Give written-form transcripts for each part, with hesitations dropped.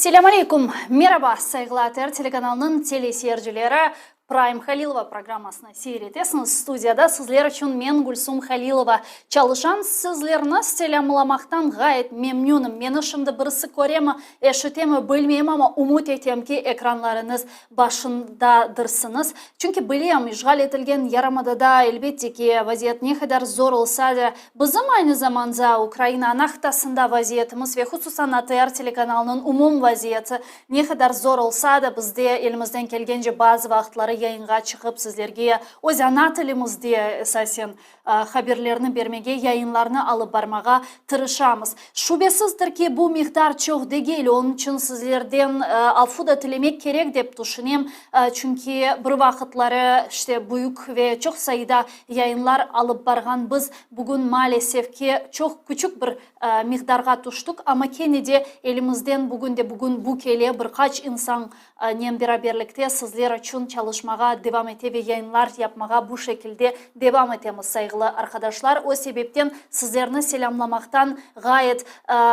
Selâm aleyküm! Meraba, sayğılı ATR telekanalınıñ teleseyircileri! Prime Halilova programmasını seyir etesiñiz. Studiyada sizler içün men, Gülsum Halilova, çalışam. Sizlerni selâmlamaqtan ğayet memnünim. Meni şimdi birisi köremi, eşitemi bilmeyim, amma ümüt etem ki, ekranlarıñız başındadırsıñız. Çünki bilem, işğal etilgen yarımadada, elbette ki, vaziyet ne qadar zor olsa da, Bizim aynı zamanda Ukraina ana qıtasında vaziyetimiz ve hususan ATR telekanalınıñ umum vaziyeti ne qadar zor olsa da, biz de elimizden kelgence bazı vaqıtları yayınğa çıqıp sizlerge öz ana tilimizde esasen haberlerni bermege, yayınlarnı alıp barmağa tırışamız. Şübesizdir ki, bu miqdar çoq degil, onıñ içün sizlerden afu da tilemek kerek dep tüşünem, çünki bir vaqıtları işte büyük ve çoq sayıda Yayınlar alıp barğan biz bugün maalesef ki çoq küçük bir miqdarğa tüştük, amma kene de elimizden bugün de bugün bu kele, bir qaç insannen beraberlikte sizler içün çalışmağa devam ete ve yayınlar yapmağa bu şekilde devam etemiz, sayğılı arqadaşlar. O sebepten sizlerni selâmlamaqtan ğayet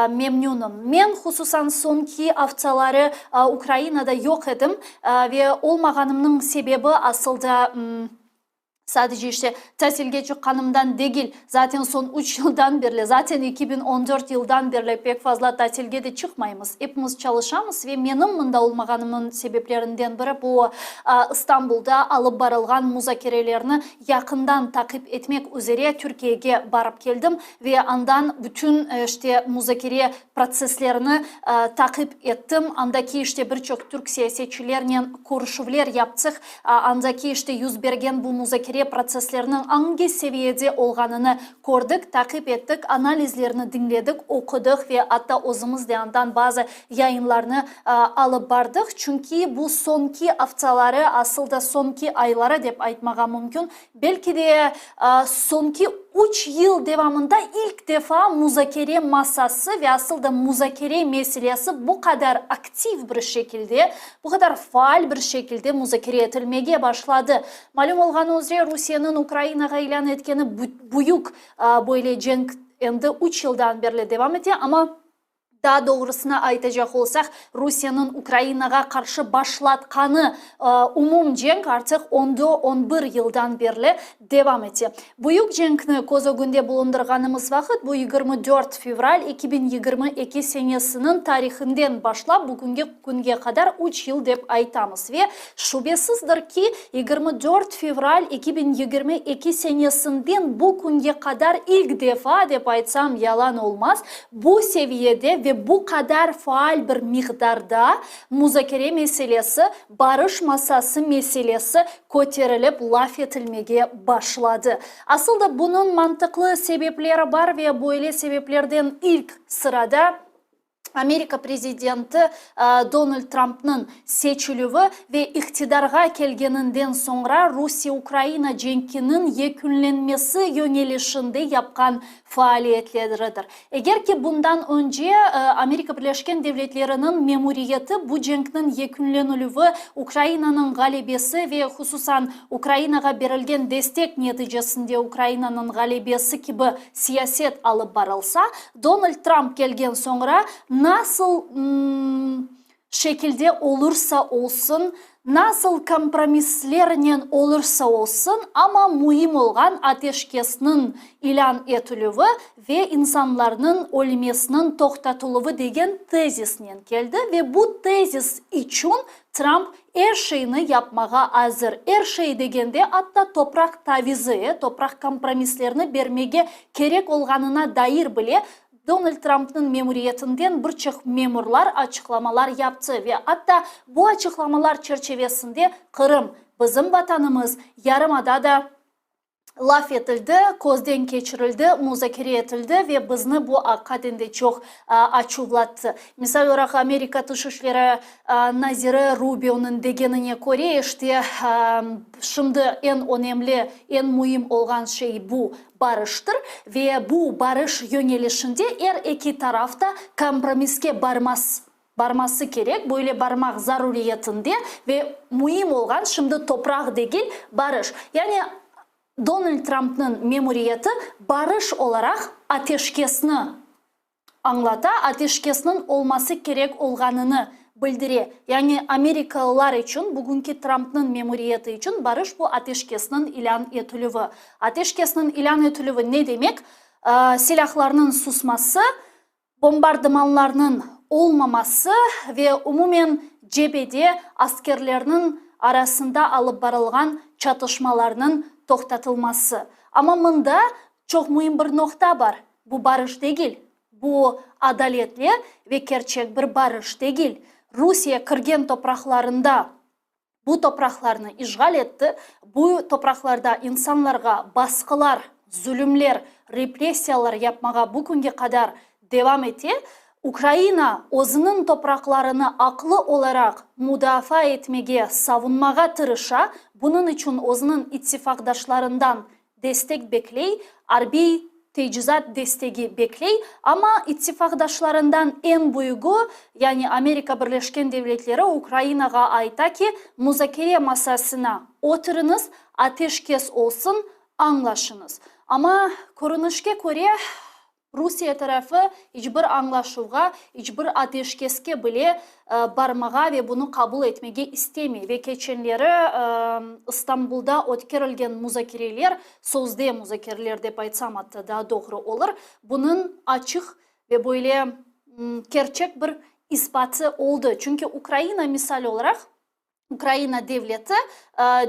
memnünim. Men hususan soñki aftaları Ukrainada yoq edim ve olmağanımnıñ sebebi asıl da, Sadece işte tasilge çıqqanımdan degil, zaten soñ üç yıldan berli, zaten 2014 yıldan berli pek fazla tatilge de çıqmaymız. Epimiz çalışamız ve menim mında olmağanımnıñ sebeplerinden biri bu, İstanbulda alıp barılğan muzakerelerni yaqından taqip etmek üzere Türkiyege barıp keldim ve andan bütün işte muzakere protsesslerini taqip ettim. Andaki işte bir çoq türk siyasetçilernen körüşüvler yaptıq. Andaki işte yüz bergen bu muzakere protsessleriniñ angi seviyede olğanını kördik, taqip ettik, analizlerini diñledik, oqudıq ve atta özümiz de andan bazı yayınlarnı alıp bardıq. Çünki bu soñki aftaları, asıl da soñki ayları dep aytmağa mümkün, Belki de, soñki üç yıl devamında ilk defa muzakere masası ve asıl da muzakere meselesi bu qadar aktiv bir şekilde, bu qadar faal bir şekilde muzakere etilmege başladı. Malüm olğanı üzre, Rusiyeniñ Ukrainağa ilân etkeni büyük böyle cenk endi üç yıldan berli devam ete, amma Daa doğrusını aytacaq olsaq, Rusiyeniñ Ukrainağa qarşı başlatqanı umum cenk artıq ondı on bir yıldan berli devam ete. Büyük cenkni köz ögünde bulundırğanımız vaqıt, bu 24 fevral 2022 senesiniñ tarihinden başlap bugüngi künge qadar üç yıl dep aytamız ve şübesizdir ki, 24 fevral 2022 senesinden bu künge qadar ilk defa dep aytsam yalan olmaz, Bu seviyede ve bu qadar faal bir miqdarda muzakere meselesi, barış masası meselesi köterilip laf etilmege başladı. Asıl da bunıñ mantıqlı sebepleri bar ve böyle sebeplerden ilk sırada Amerika prezidenti Donald Trampnıñ seçilüvi ve iqtidarğa kelgeninden soñra Rusiye-Ukraina cenkiniñ yekünlenmesi yöñelişinde yapqan faaliyetleridir. Eger ki bundan önce Amerika Birleşken Devletleriniñ memuriyeti bu cenkniñ yekünlenilüvi, Ukrainanıñ ğalebesi ve hususan Ukrainağa berilgen destek neticesinde Ukrainanıñ ğalebesi kibi siyaset alıp barılsa, Donald Trump kelgen soñra nasıl şekilde olursa olsun, nasıl kompromisslernen olursa olsun, amma müim olğan ateşkesniñ ilân etilüvi ve insanlarnıñ ölmesiniñ toqtatıluvı degen tezisnen keldi ve bu tezis içün Trump er şeyni yapmağa azır. Er şey degende, atta topraq tavizi, topraq kompromisslerini bermege kerek olğanına dair bile Donald Trumpnıñ memuriyetinden bir çoq memurlar açıqlamalar yaptı ve atta bu açıqlamalar çerçevesinde Qırım, bizim Vatanımız, yarımada da laf etildi, közden keçirildi, muzakere etildi ve bizni bu aqiqaten de çoq açuvlattı. Misal olaraq, Amerika Tış işleri naziri Rubionıñ degenine köre, işte, şimdi eñ önemli, eñ müim olğan şey bu, barıştır ve bu barış yöñelişinde er eki taraf da kompromisske barmaz, barması kerek, böyle barmaq zaruriyetinde ve müim olğan şimdi topraq degil, barış. Yani Donald Trumpnıñ memuriyeti barış olaraq ateşkesni añlata, ateşkesniñ olması kerek olğanını. bildire. Yani amerikalılar içün, bugünki Trampnıñ memuriyeti içün barış bu ateşkesniñ ilân etilüvi. Ateşkesniñ ilân etilüvi ne demek? Silâhlarnıñ susması, bombardımanlarnıñ olmaması ve umumen cebede askerlerniñ arasında alıp barılğan çatışmalarnıñ toqtatılması. Amma mında çoq müim bir noqta bar, bu barış degil, bu adaletli ve kerçek bir barış degil. Rusiye kirgen topraqlarında bu topraqlarnı işğal etti, bu topraqlarda insanlarğa basqılar, zulümler, repressiyalar yapmağa bu künge qadar devam ete. Ukraina özüniñ topraqlarını aqlı olaraq mudafaa etmege, savunmağa tırışa, bunıñ içün özüniñ ittifaqdaşlarından destek bekley, arbiy tecizat destegi bekley, amma ittifaqdaşlarından eñ büyügi, yani Amerika Birleşken Devletleri Ukrainağa ayta ki, muzakere masasına oturıñız, ateşkes olsun, añlaşıñız. Amma, körünişke köre, Rusiye tarafı iç bir añlaşuvğa, iç bir ateşkeske bile barmağa ve bunı qabul etmege istemey ve keçenleri İstanbulda ötkerilgen muzakereler, sözde muzakereler dep aytsam atta daa doğru olur, bunıñ açıq ve böyle kerçek bir isbatı oldı. Çünki Ukraina misal olaraq, Ukraina devleti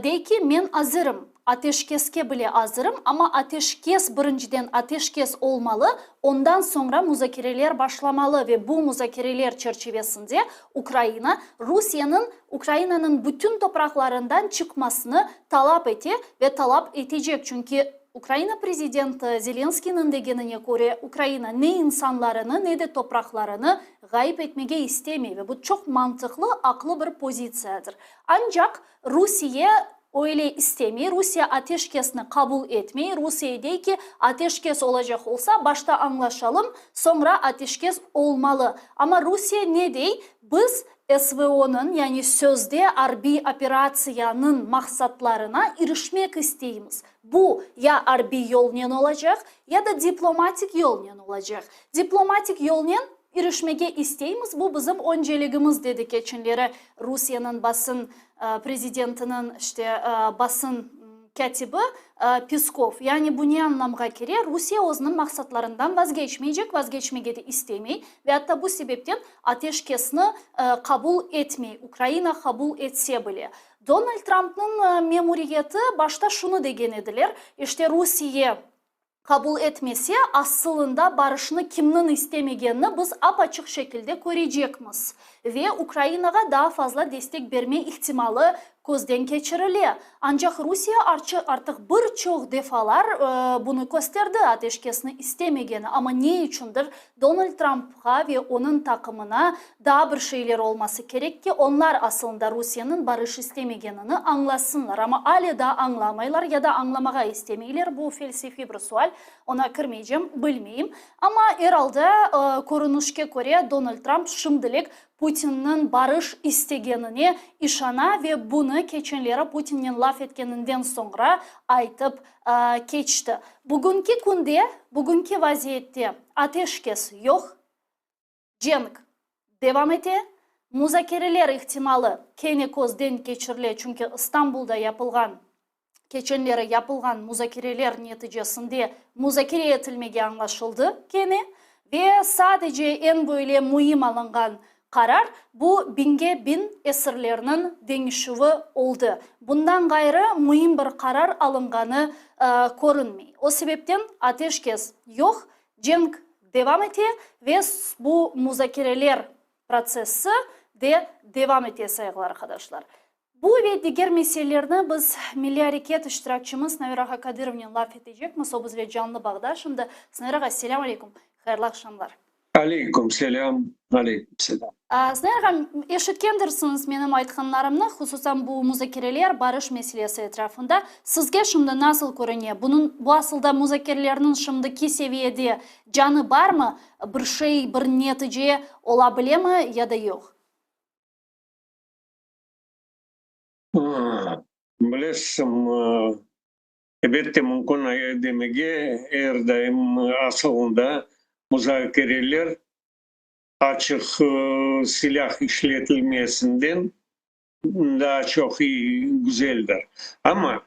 dey ki, men azırım, ateşkeske bile azırım, amma ateşkes, birinciden ateşkes olmalı, ondan soñra muzakereler başlamalı ve bu muzakereler çerçivesinde Ukraina Rusiyeniñ Ukrainanıñ bütün topraqlarından çıqmasını talap ete ve talap etecek, çünki Ukraina prezidenti Zelenskıynıñ degenine köre, Ukraina ne insanlarını, ne de topraqlarını ğayıp etmege istemey ve bu çoq mantıqlı, aqlı bir pozitsiyadır. Ancaq Rusiye öyle istemey, Rusiye ateşkesni qabul etmey, Rusiye dey ki, ateşkes olacaq olsa, başta añlaşalım, soñra ateşkes olmalı. Amma Rusiye ne dey? Biz SVO-nıñ, yani sözde arbiy operatsiyanıñ maqsatlarına irişmek isteymiz. Bu ya arbiy yolnen olacaq, ya da diplomatik yolnen olacaq. Diplomatik yolnen irişmege isteymiz, bu bizim önceligimiz, dedi keçenleri Rusiyeniñ basın prezidentiniñ işte basın kâtibi Peskov. Yani bu ne añlamğa kire? Rusiye özüniñ maqsatlarından vazgeçmeycek, vazgeçmege de istemey ve atta bu sebepten ateşkesni qabul etmey, Ukraina qabul etse bile. Donald Trampnıñ memuriyeti başta şunı degen ediler, işte Rusiye qabul etmese, asılında barışnı kimniñ istemegenini biz ap-açıq şekilde körecekmiz ve Ukrainağa daa fazla destek berme ihtimalı közden keçirile. Ancaq Rusiye artıq bir çoq defalar bunı kösterdi, ateşkesni istemegeni, amma ne içündir Donald Trampqa ve onıñ taqımına daa bir şeyler olması kerek ki, onlar asılında Rusiyeniñ barış istemegenini añlasınlar. Amma ale daa añlamaylar ya da añlamağa istemeyler, bu felsefiy bir sual, oña kirmeycem, bilmeyim. Amma er alda, körünişke köre, Donald Tramp şimdilik Putinniñ barış istegenine işana ve bunı keçenleri Putinnen laf etkeninden soñra aytıp keçti. Bugünki künde, bugünki vaziyette ateşkes yoq, cenk devam ete, muzakereler ihtimalı kene közden keçirile, çünki İstanbulda yapılğan keçenleri yapılğan muzakereler neticesinde muzakere etilmege añlaşıldı kene ve sadece eñ böyle müim alınğan qarar bu biñge biñ esirlerniñ deñişüvi oldı. Bundan ğayrı müim bir qarar alınğanı körünmey. O sebepten ateşkes yoq, cenk devam ete ve bu muzakereler protsessi de devam ete, sayğılı arqadaşlar. Bu ve diger meselelerni biz Milliy areket iştirakçimiz Sinaver ağa Kadırovnen laf etecekmiz, o bizle canlı bağda şimdi. Sinaver ağa, selâm aleyküm, hayırlı aqşamlar. Aleyküm selâm, aleyküm selâm. Sinaver ağa, eşitkendirsiñiz menim aytqanlarımnı, hususan bu muzakereler, barış meselesi etrafında. Sizge şimdi nasıl körüne, bunıñ, bu asılda muzakerelerniñ şimdiki seviyede canı barmı, bir şey, bir netice ola bilemi ya da yoq? Bilesiñ, elbette mümkün demege, er daim asılında muzakereler. Açıq silâh işletilmesinden daa çoq güzeldir. Amma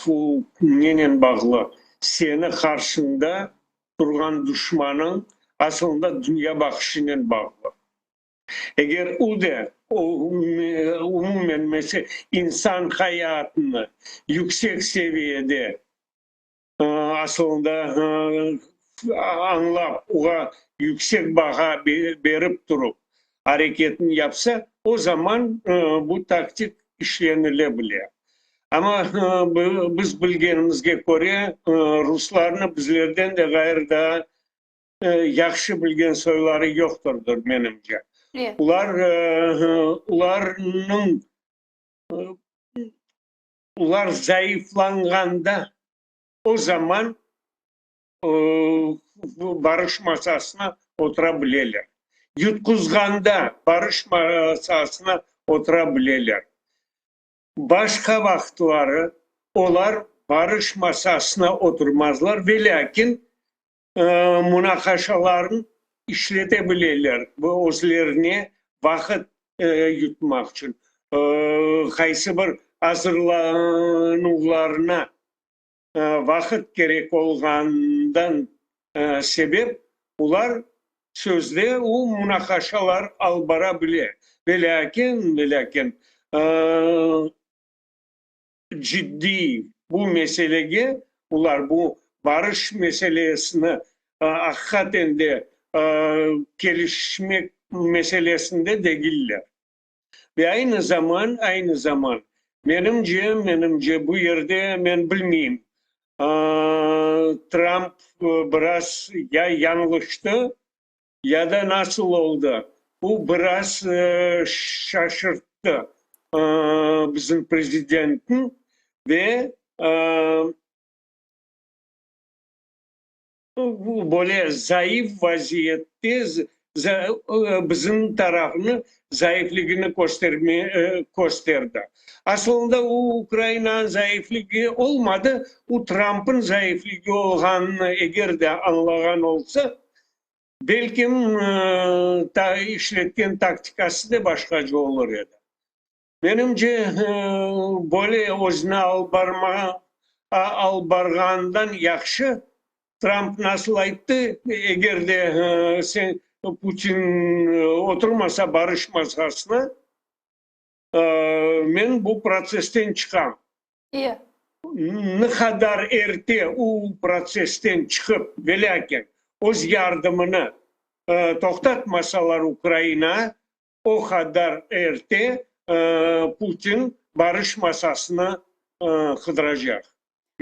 bu nenen bağlı? Seni qarşıñda turğan duşmanıñ asılında dünya baqışınen bağlı. Eger o da umumen insan hayatını yüksek seviyede asılında añlap, oğa yüksek baha berip turıp areketini yapsa, o zaman bu taktik işlenile bile. Amma biz bilgenimizge köre, ruslarnı bizlerden de ğayrı daa yahşı bilgen soyları yoqtırdır, menimce. Olar, olarnıñ Olar zayıflanğanda, o zaman barış masasına otura bileler. Yutquzğanda barış masasına otura bileler. Başqa vaqıtları olar barış masasına oturmazlar, velâkin munaqaşalarnı işlete bileler, bu özlerine vaqıt yutmaq içün, qaysı bir azırlanuvlarına vaqıt kerek olğanından sebep, olar sözde o munaqaşalar alıp bara bile. Velâkin, velâkin, ciddiy bu meselege, olar bu barış meselesini aqiqaten de kelişmek meselesinde degiller. Ve aynı zaman, aynı zaman, menimce, menimce, bu yerde men bilmeyim, Tramp biraz ya yañlıştı, Ya da nasıl oldı? Bu biraz şaşırttı bizim prezidentni ve böyle zayıf vaziyette bizim tarafnı zayıfligini kösterdi. Asılında o Ukrainanıñ zayıfligi olmadı, o Trampın zayıfligi olğanını eger de añlağan olsa, Belkim, işletken taktikası da başqaca olur edi. Menimce, böyle özüni alıp barma, alıp barğanından yahşı, Tramp nasıl ayttı, eger de sen, Putin oturmasa barış masasına, men bu protsessten çıqam. Ne qadar erte o protsessten çıqıp, velâkin öz yardımını toqtatmasalar Ukraina, o qadar erte Putin barış masasını qıdıracaq.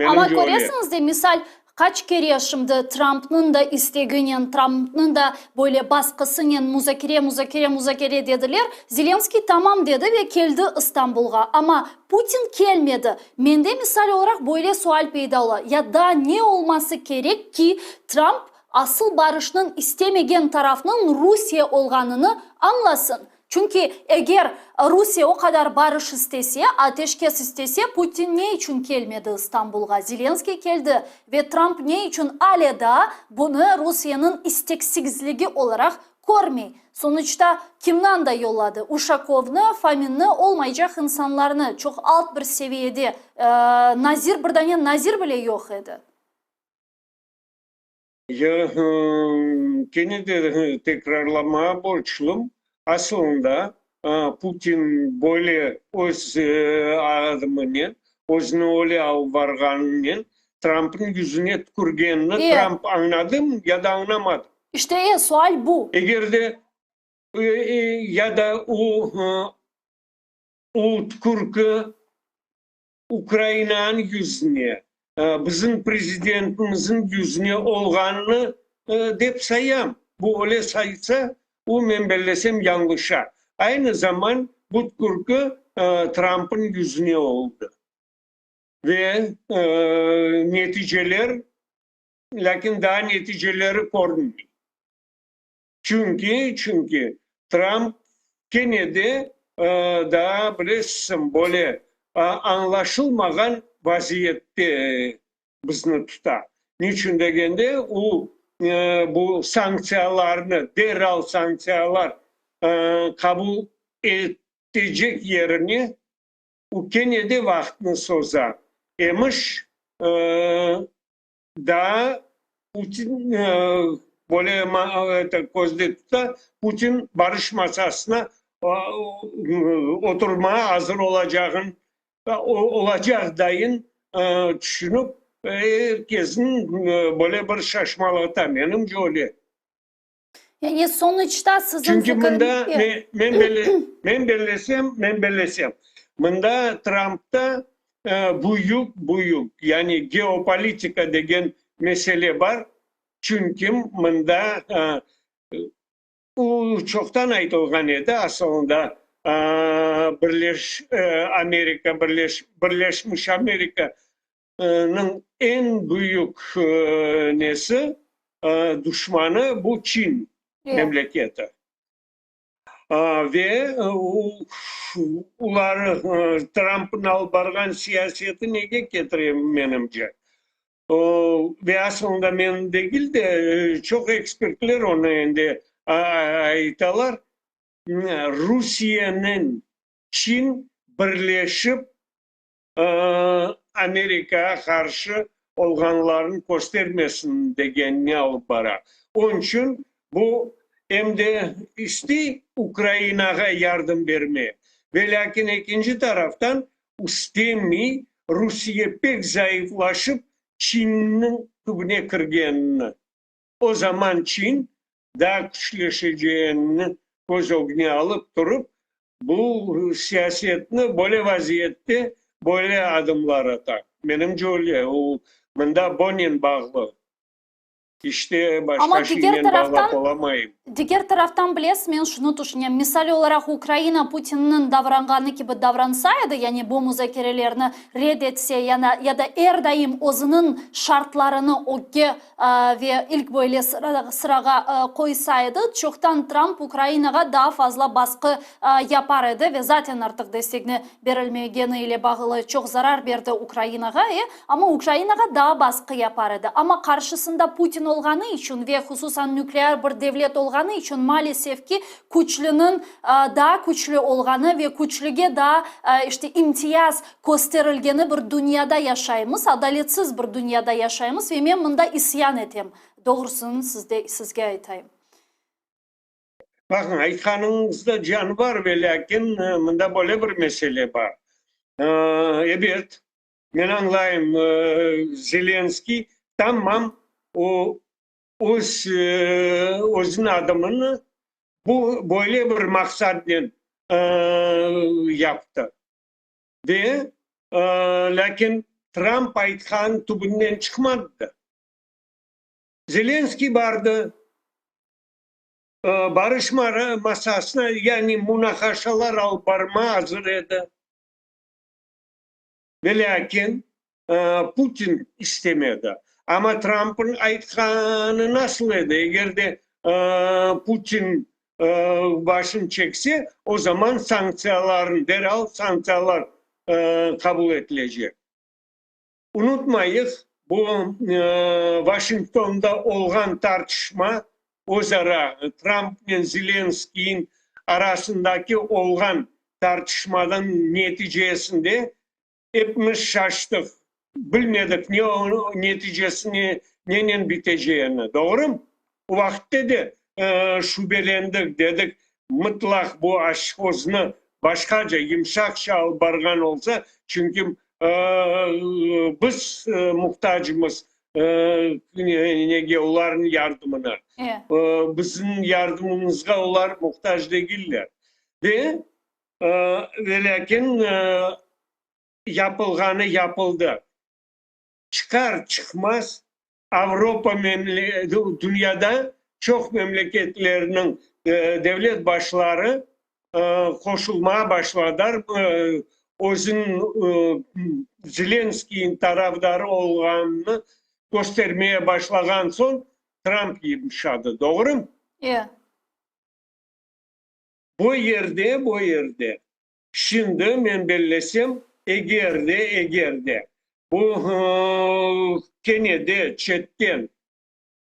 Amma köresiñiz de, misal, qaç kere şimdi Trampnıñ da isteginen, Trampnıñ da böyle basqısınen muzakere, muzakere, muzakere dediler, Zelenskıy tamam dedi ve keldi İstanbulğa, amma Putin kelmedi. Mende misal olaraq böyle sual peyda ola, ya daa ne olması kerek ki, Tramp asıl barışnıñ istemegen tarafnıñ Rusiye olğanını añlasın? Çünki eger Rusiye o qadar barış istese, ateşkes istese, Putin ne içün kelmedi İstanbulğa, Zelenskıy keldi ve Tramp ne içün ale daa bunı Rusiyeniñ isteksizligi olaraq körmey? Sonuçta, kimni anda yolladı? Uşakovnı, Fominni, olmaycaq insanlarnı, çoq alt bir seviyede, nazir, bir dane nazir bile yoq edi. Ya, kene de tekrarlamağa borclum, asılında Putin böyle öz adımınen, özüni öyle alıp barğanınen Trampnıñ yüzüne tükürgenini Tramp añladımı ya da añlamadı? İşte, sual bu. Eger de ya da o, o tükürki Ukrainanıñ yüzüne, bizim prezidentimizniñ yüzüne olğanını dep sayam. Bu öyle saysa, o, men bellesem, yañlışa. Aynı zaman bu tükürki Trampnıñ yüzüne oldı. Ve neticeler, lâkin daa neticeleri körünmey. Çünki, çünki Tramp kene de daa, bilesiñ, böyle añlaşılmağan vaziyette bizni tuta. Niçün degende, o. bu sanktsiyalarnı, deral sanktsiyalar qabul etecek yerine, o kene de vaqıtnı soza. Emiş, daa Putin böyle közde tuta, Putin barış masasına oturmağa azır olacağın, olacaq dayın tüşünip, er kesni böyle bir şaşmalata, menimce öyle. Yani sonuçta siziñ Çünki mında, men, men bellesem, men bellesem, mında Trumpta büyük, büyük, yani geopolitika degen mesele bar, çünki mında o çoqtan aytılğan edi, asılında Birleş Amerika, Birleş, Birleşmiş Amerika nıñ eñ büyük nesi, duşmanı bu Çin memleketi. Ve olar Trampnıñ alıp barğan siyaseti nege ketire, menimce? Ve aslında men degil de, çoq ekspertler onı endi aytalar, Rusiyenen Çin birleşip Amerikağa qarşı olğanlarını köstermesin degenine alıp bara. Onıñ içün bu em de istey Ukrainağa yardım berme, velâkin ekinci taraftan istemey Rusiye pek zayıflaşıp Çinniñ tübüne kirgenini. O zaman Çin daa küçleşeceğini köz ögüne alıp turıp, bu siyasetni böyle vaziyette böyle adımlar ata. Menimce öyle, o mında bonen bağlı. İşte, başqa şeynen bağlap olamayım. Diger taraftan, bilesiz, men şunı tüşünem, misal olaraq, Ukraina Putinniñ davranğanı kibi davransa edi, yani bu muzakerelerni red etse, ya da er daim özüniñ şartlarını ögge ve ilk böyle sırağa qoysa edi, çoqtan Trump Ukrainağa daa fazla basqı yapar edi ve zaten artıq destegni berilmegeni ile bağlı çoq zarar berdi Ukrainağa, amma Ukrainağa daa basqı yapar edi. Amma qarşısında Putin olğanı içün ve hususan nüklear bir devlet olğanı içün maalesef ki, küçlüniñ daa küçlü olğanı ve küçlüge daa işte imtiyaz kösterilgeni bir dünyada yaşaymız, adaletsiz bir dünyada yaşaymız ve men mında isyan etem, doğrusını sizde, sizge aytayım. Baqıñ, aytqanıñızda can bar, velâkin mında böyle bir mesele bar. Ebet, men añlayım, Zelenskiy tamam o öz özüniñ adımını bu böyle bir maqsadnen yaptı. Ve lâkin Tramp aytqan tübünden çıqmadı da. Zelenskiy bardı, barış masasına, yani munaqaşalar alıp barmağa azır edi. Ve lâkin Putin istemedi. Amma Trampnıñ aytqanı nasıl edi, eger de Putin başını çekse, o zaman sanktsiyalarnı, deral sanktsiyalar qabul etilecek. Unutmayıq, bu Vaşingtonda olğan tartışma, öz ara Trampnen Zelenskiyniñ arasındaki olğan tartışmanıñ neticesinde epimiz şaştıq, bilmedik ne neticesi nenen biteceğini, doğrumı? O vaqıtte de şübelendik, dedik, mıtlaq bu aşhoznı başqaca, yımşaqça alıp barğan olsa, çünki biz muhtacmız nege, olarnıñ yardımına. Bizim yardımımızğa olar muhtac degiller. Ve, velâkin, yapılğanı yapıldı. Çıqar-çıqmaz Avropa dünyada çoq memleketlerniñ devlet başları qoşulmağa başladılar, özüniñ Zelenskiyniñ tarafdarı olğanını köstermeye başlağan soñ Tramp yımşadı, doğrumı? E. Bu yerde, bu yerde Şimdi, men bellesem, eger de, eger de, bu kene de çetten.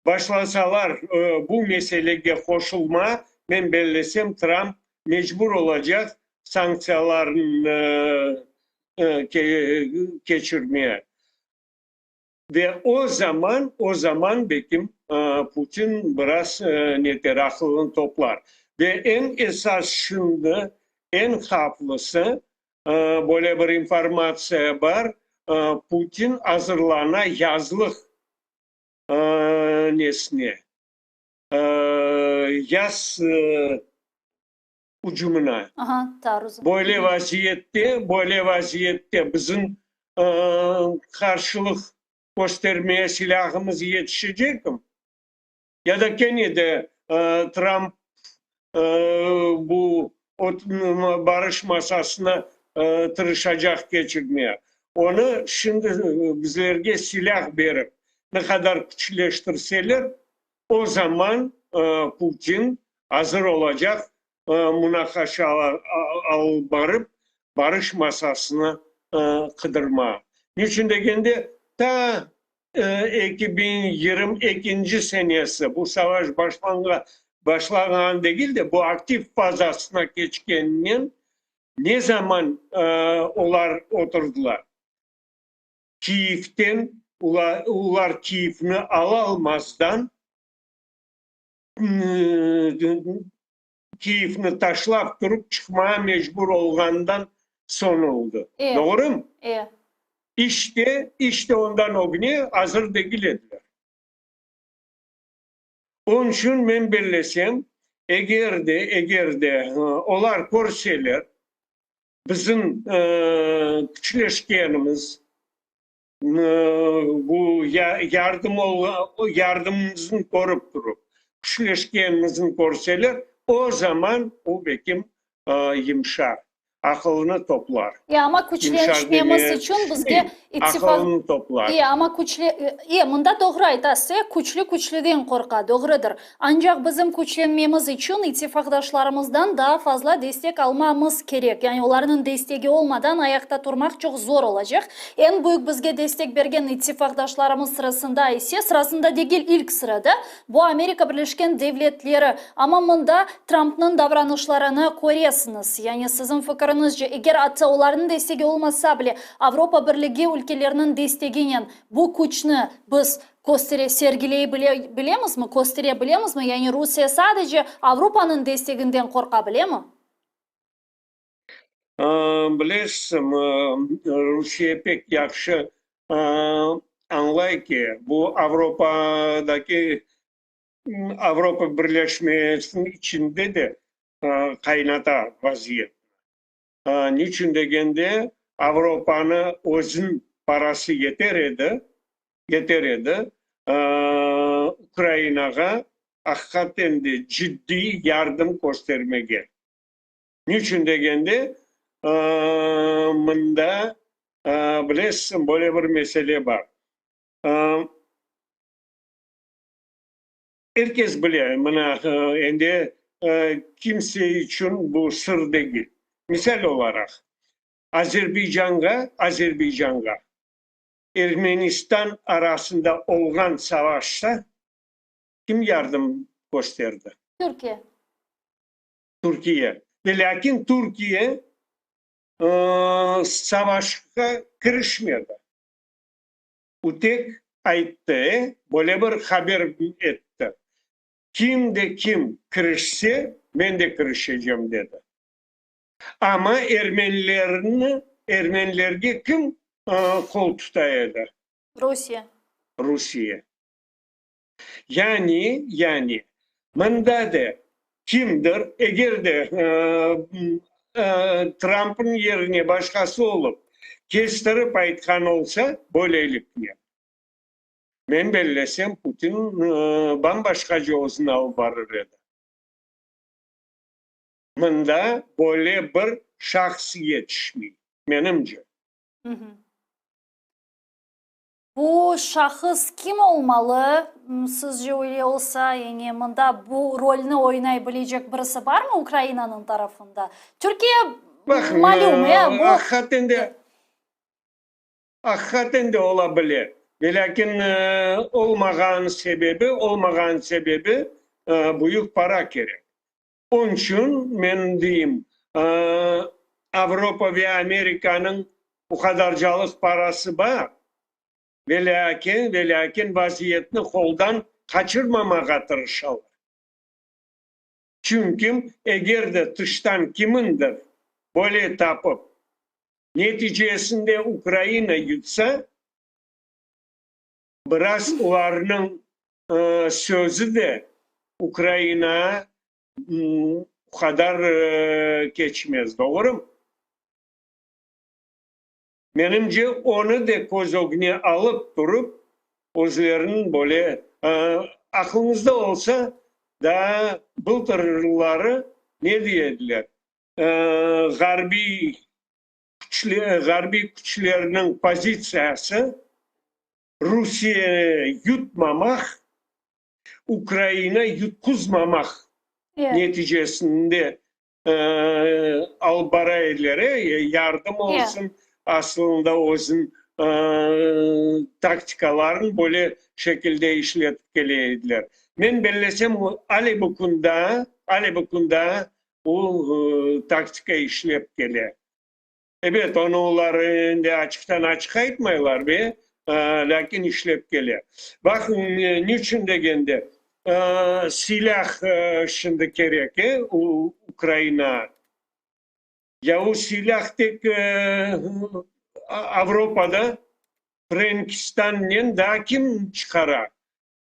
Başlasalar bu meselege qoşulma, men bellesem, Tramp mecbur olacaq sanktsiyalarnı keçirmeye. Ve o zaman, o zaman belkim Putin biraz neter, aqılını toplar. Ve eñ esas şimdi, eñ havflısı, böyle bir informatsiya bar, Putin azırlana yazlıq nesine, yaz ücümına. Böyle vaziyette, böyle vaziyette bizim qarşılıq köstermeye silâhımız yetişecekmi? Ya da kene de Tramp bu barış masasına tırışacaq keçirmeye? Onı şimdi bizlerge silâh berip, ne qadar küçleştirseler, o zaman Putin azır olacaq munaqaşalar alıp barıp, barış masasını qıdırmağa. Niçün degende, ta 2022-nci senesi bu savaş başlanğan degil de, bu aktiv fazasına keçkeninen ne zaman olar oturdılar? Kiyevden, olar Kiyevni alalmazdan, Kiyevni taşlap turıp çıqmağa mecbur olğanından soñ oldı. Doğrumı? İşte, işte ondan ögüne azır degil ediler. Onıñ içün men bellesem, eger de, eger de olar körseler, bizim küçleşkenimiz, Bu yardım yardımımıznı körip turıp, küçleşkenimizni körseler, o zaman o bekim yımşar, aqılını toplar. E, amma küçlenişmemiz içün bizge ittifaq. Aqılını toplar. E, amma küçle, e, mında doğru aytasız, e, küçlü küçlüden qorqa, doğrudır. Ancaq bizim küçlenmemiz içün ittifaqdaşlarımızdan daa fazla destek almamız kerek. Yani olarnıñ destegi olmadan ayaqta turmaq çoq zor olacaq. Eñ büyük bizge destek bergen ittifaqdaşlarımız sırasında ise, sırasında degil, ilk sırada, bu Amerika Birleşken Devletleri. Amma mında Trampnıñ davranışlarını köresiñiz. Yani siziñ fikiriñizce, eger atta olarnıñ destegi olmasa bile, Avropa Birligi ülkeleriniñ desteginen bu küçni biz Köstere, sergiley bile, bilemizmi, köstere bilemizmi, yani Rusiye sadece Avropanıñ desteginden qorqa bilemi? Bilesiñ, Rusiye pek yahşı añlay ki, bu Avropadaki, Avropa Birleşmesiniñ içinde de qaynata vaziyetni. Niçün degende, Avropanı özüñ parası yeter edi, yeter edi, Ukrainağa aqiqaten de ciddiy yardım köstermege. Niçün degende, mında, bilesiñ, böyle bir mesele bar. Er kes bile, mına, endi kimse içün bu sır degil. Misal olaraq, Azerbaycanğa, Azerbaycanğa Ermenistan arasında olğan savaşta kim yardım kösterdi? Türkiye. Türkiye. Ve lâkin Türkiye savaşqa kirişmedi. O tek ayttı, böyle bir haber etti, Kim de kim kirişse, men de kirişecem, dedi. Amma ermenilerni, ermenilerge kim qol tuta edi? Rusiye. Rusiye. Yani, yani, mında da kimdir, eger de Trampnıñ yerine başqası olıp, kestirip aytqan olsa, böyleliknen, men bellesem, Putin bam-başqaca özüni alıp barır edi. Mında böyle bir şahs yetişmey, menimce. Bu şahıs kim olmalı, sizce öyle olsa, yani mında bu rolni oynay bilecek birisi barmı Ukrainanıñ tarafında? Türkiye, Baqıñ, malüm, e, bu. Aqiqaten de, aqiqaten de ola bile. Velâkin olmağan sebebi, olmağan sebebi büyük para kerek. Onıñ içün men deyim, Avropa ve Amerikanıñ bu qadarcalıq parası bar, velâkin, velâkin vaziyetni qoldan qaçırmamağa tırışalar. Çünki eger de tıştan kimindir böyle tapıp, neticesinde Ukraina yutsa, biraz olarnıñ sözü de Ukrainaa o qadar keçmez, doğrumı? Menimce, onı da köz ögüne alıp turıp, özleriniñ böyle, aqlıñızda olsa, daa bıltırları ne dey ediler, ğarbiy ğarbiy küçlerniñ pozitsiyası Rusiye yutmamaq, Ukraina yutquzmamaq neticesinde alıp bara ediler, yardım olsun, aslında özüniñ taktikalarını böyle şekilde işletip kele ediler. Men bellesem, ale bu kün daa, ale bu kün daa bu taktika işlep kele. Ebet, onı olar endi açıqtan-açıq aytmaylar ve, lâkin işlep kele. Baq, niçün degende, silâh şimdi kerek, e, Ukrainağa. Ya o silâh tek Avropada Frenkistannen daa kim çıqara?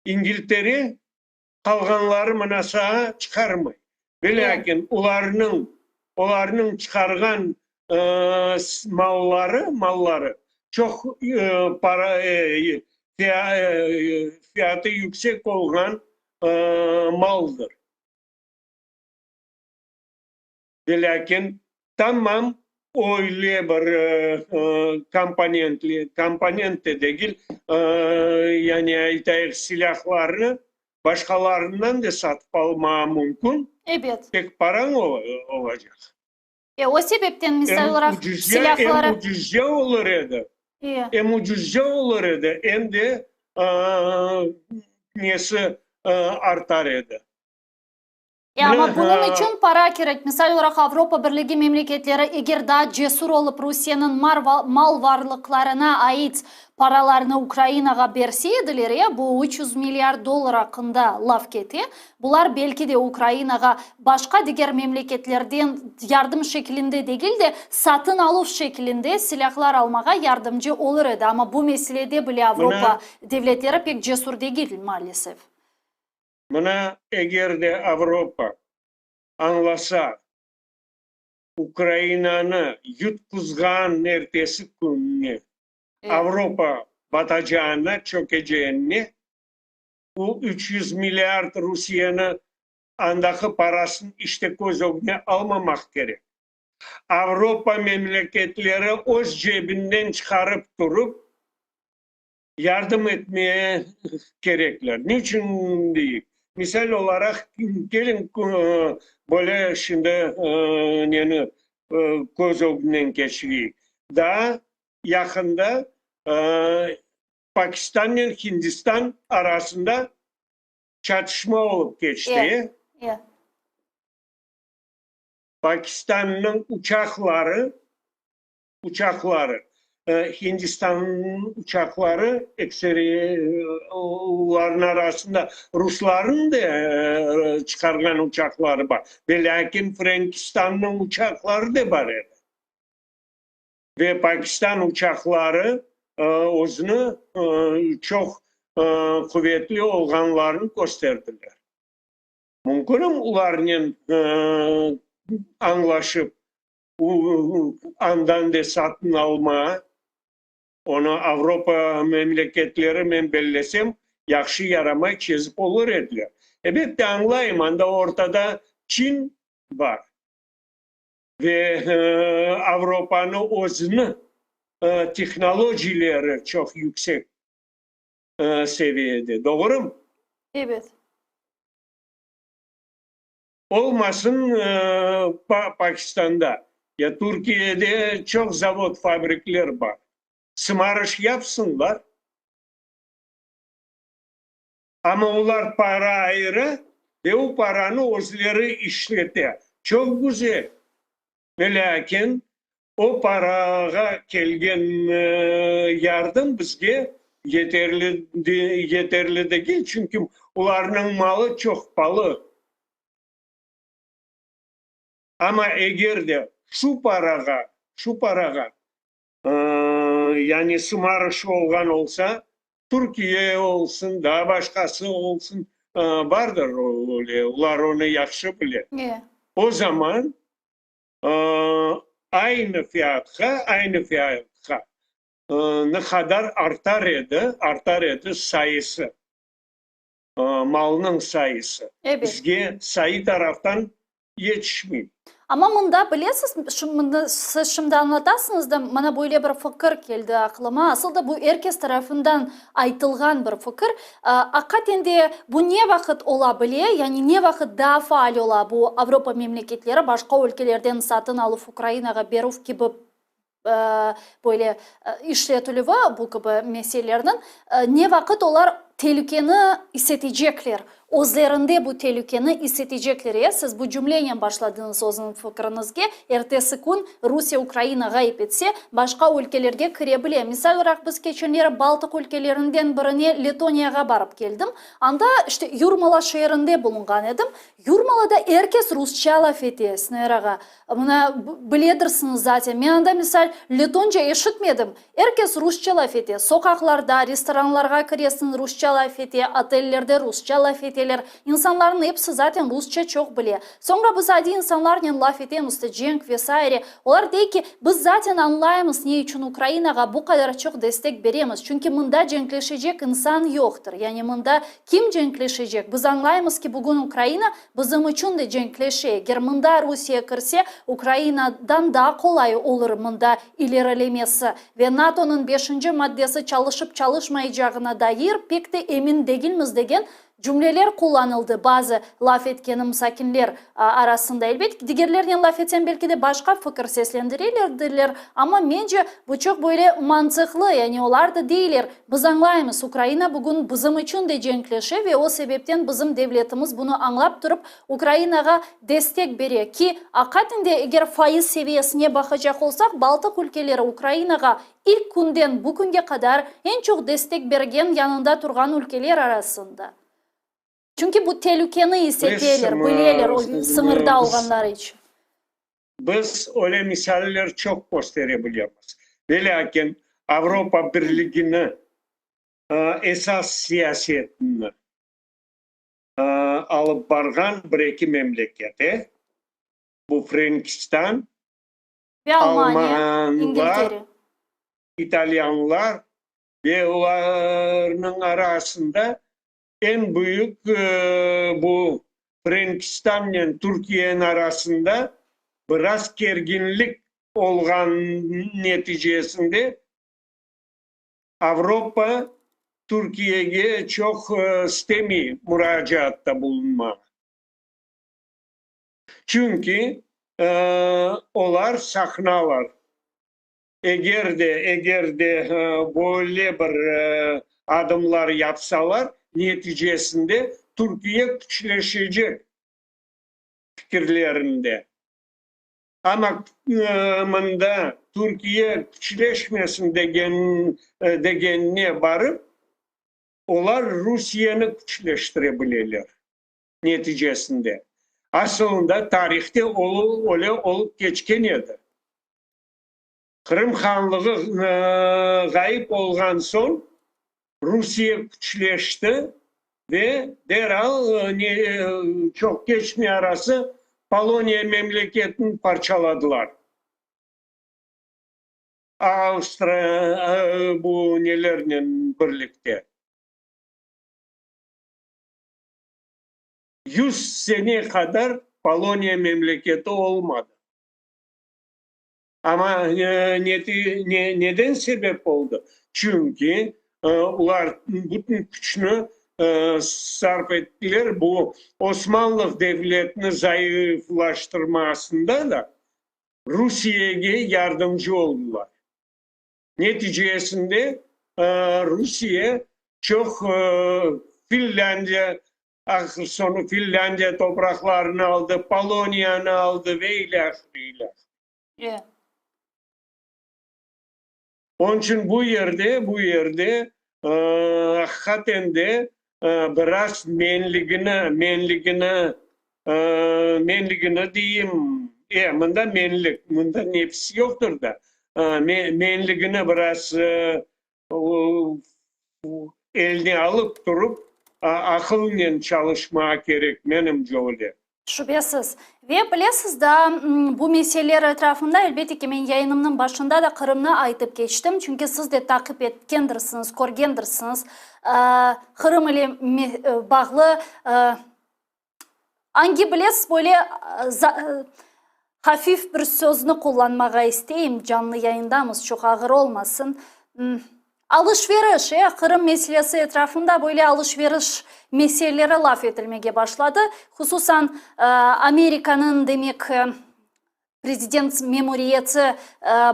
İngiltere Qalğanları mına saa çıqarmay. Velâkin olarnıñ, olarnıñ çıqarğan malları, malları çoq para, fiyatı yüksek olğan maldır. Velâkin tamam öyle bir komponentli, komponent de degil, yani aytayıq, silâhlarnı başqalarından da satıp almağa mümkün, Ebet. tek parañ olacaq. E, o sebepten, misal olaraq, silâhları. Em ucuzca olur edi, em ucuzca olur edi, em de nesi artar edi. E, amma bunıñ içün para kerek. Misal olaraq, Avropa Birligi memleketleri eger daa cesur olıp, Rusiyeniñ mal varlıqlarına ait paralarnı Ukrainağa berse ediler, e, bu 300 milliard dollar aqqında laf kete, bular belki de Ukrainağa başqa diger memleketlerden yardım şekilinde degil de, satın aluv şekilinde silâhlar almağa yardımcı olur edi. Amma bu meselede bile Avropa devletleri pek cesur degil, maalesef. Mına, eger de Avropa añlasa, Ukrainanı yutquzğan ertesi künni Avropa batacağına, çökeceğine, bu 300 milliard Rusiyeni andaki parasını işte köz ögüne almamaq kerek. Avropa memleketleri öz cebinden çıqarıp turıp, yardım etmeye kerekler. Niçün deyik? Misal olaraq, keliñ, böyle şimdi neni köz ögünden keçireyik. Daa yaqında Pakistannen Hindistan arasında çatışma olıp keçti. Pakistannıñ uçaqları uçaqları, Hindistannıñ uçaqları, ekseri olarnıñ arasında ruslarnıñ da çıqarğan uçaqları bar, ve lâkin Frenkistannıñ uçaqları da bar edi. Ve Pakistan uçaqları özüni çoq quvetli olğanlarını kösterdiler. Mümkünmi olarnen añlaşıp, Andan de satın alma, onı Avropa memleketleri, men bellesem, yahşı yaramay çezip olur ediler. Ebette, añlayım, anda ortada Çin bar ve Avropanı özüni tehnologileri çoq yüksek seviyede, doğrumı? Ebet. Olmasın Pakistanda, ya Türkiyede çoq zavod, fabrikler bar. Sımarış yapsınlar. Amma olar para ayıra ve o paranı özleri işlete. Çoq güzel. Velâkin o parağa kelgen yardım bizge yeterli yeterli degil, çünki olarnıñ malı çoq palı. Amma eger de şu parağa, şu parağa, yani sımarış olğan olsa, Türkiye olsun, daa başqası olsun, bardır öyle, olar onı yahşı bile. O zaman aynı fiyatqa, aynı fiyatqa ne qadar artar edi, artar edi sayısı, malnıñ sayısı. Bizge sayı taraftan yetişmey. Amma mında, bilesiz, siz şimdi añlatasıñız da, mana böyle bir fikir keldi aqlıma, asıl da bu er kes tarafından aytılğan bir fikir. Aqiqaten de bu ne vaqıt ola bile, yani ne vaqıt daa faal ola bu Avropa memleketleri başqa ülkelerden satın aluv Ukrainağa berüv kibi böyle işletilüvi, bu kibi meselelerniñ, ne vaqıt olar telükeni is etecekler, özlerinde bu telükeni is etecekler. E, siz bu cümlenen başladıñız özüniñ fikriñizge, ertesi kün Rusiye Ukraina ğayıp etse, başqa ülkelerge kire bile. Misal olaraq, biz keçenleri Baltıq ülkelerinden birine, Letoniyağa barıp keldim. Anda, işte, Yurmala şeerinde bulunğan edim. Yurmalada er kes rusça laf ete, Sner ağa. Mına, biledirsiñiz zaten. Men anda, misal, letonca eşitmedim. Er kes rusça laf ete. Soqaqlarda, restoranlarğa kiresiñ, rusça laf ete, otellerde rusça laf eteler. İnsanlarnıñ episi zaten rusça çoq bile. Soñra biz adiy insanlarnen laf etemiz, işte, cenk ve saire. Olar dey ki, biz zaten añlaymız, ne içün Ukrainağa bu qadar çoq destek beremiz, çünki mında cenkleşecek insan yoqtır. Yani mında kim cenkleşecek? Biz añlaymız ki, bugün Ukraina Bizim içün de cenkleşe. Eger mında Rusiye kirse, Ukrainadan daa qolay olur mında ilerilemesi. Ve NATOnıñ beşinci maddesi çalışıp çalışmaycağına dair pek de emin degilmiz degen cümleler qullanıldı bazı laf etkenim sakinler arasında. Elbet ki, digerlernen laf etsem, belki de başqa fikir seslendirelerdiler, amma mence, bu çoq böyle mantıqlı, yani olar da deyler, Biz añlaymız, Ukraina bugün bizim içün de cenkleşe ve o sebepten bizim devletimiz bunı añlap turıp, Ukrainağa destek bere ki, aqaten de eger fayız seviyesine baqacaq olsaq, Baltıq ülkeleri Ukrainağa ilk künden bu künge qadar eñ çoq destek bergen, yanında turğan ülkeler arasında. Çünki bu telükeni is eteler, bileler, o sıñırda olğanlar içün. Biz öyle misaller çoq köstere bilemiz. Velâkin Avropa Birligini esas siyasetini alıp barğan bir-eki memleket, e, bu Frenkistan, Ve Almaniya, almanlar, İngiltere. italyanlar ve olarnıñ arasında Eñ büyük bu Frenkistannen Türkiyeniñ arasında biraz kerginlik olğan neticesinde Avropa Türkiyege çoq istemey muracaatta bulunmağa. Çünki olar saqınalar. Eger de, eger de böyle bir adımlar yapsalar, neticesinde Türkiye küçleşecek fikirlerinde. Amma mında Türkiye küçleşmesin degen, degenine barıp, olar Rusiyeni küçleştire bileler neticesinde. Asılında tarihte öyle olıp keçken edi. Qırım hanlığı ğayıp olğan soñ Rusiye küçleşti ve deral, çoq keçmey arası, Poloniya memleketini parçaladılar. Avstriya bu nelernen birlikte. Yüz sene qadar Poloniya memleketi olmadı. Amma neden sebep oldı? Çünki olar bütün küçni sarf ettiler bu Osmanlı devletini zayıflaştırmasında da Rusiyege yardımcı oldılar. Neticesinde Rusiye çoq. Finlândiya, ahır soñu Finlândiya topraqlarını aldı, Poloniyanı aldı ve ilâhre, ilâhre. Onıñ içün bu yerde, bu yerde aqiqaten de biraz menligini, menligini, menligini deyim, e, mında menlik, mında nefis yoqtır da, menligini biraz eline alıp turıp, aqılnen çalışmağa kerek, menimce öyle. Şübesiz. Ve bilesiz daa, bu meseleler etrafında, elbette ki, men yayınımnıñ başında da Qırımnı aytıp keçtim, çünki siz de taqip etkendirsiñiz, körgendirsiñiz, Qırım ile bağlı angi, bilesiz, böyle hafif bir sözni qullanmağa isteyim, canlı yayındamız, çoq ağır olmasın, Alış-veriş, e, Qırım meselesi etrafında böyle alış-veriş meseleleri laf etilmege başladı. Hususan, Amerikanıñ, demek, prezident memuriyeti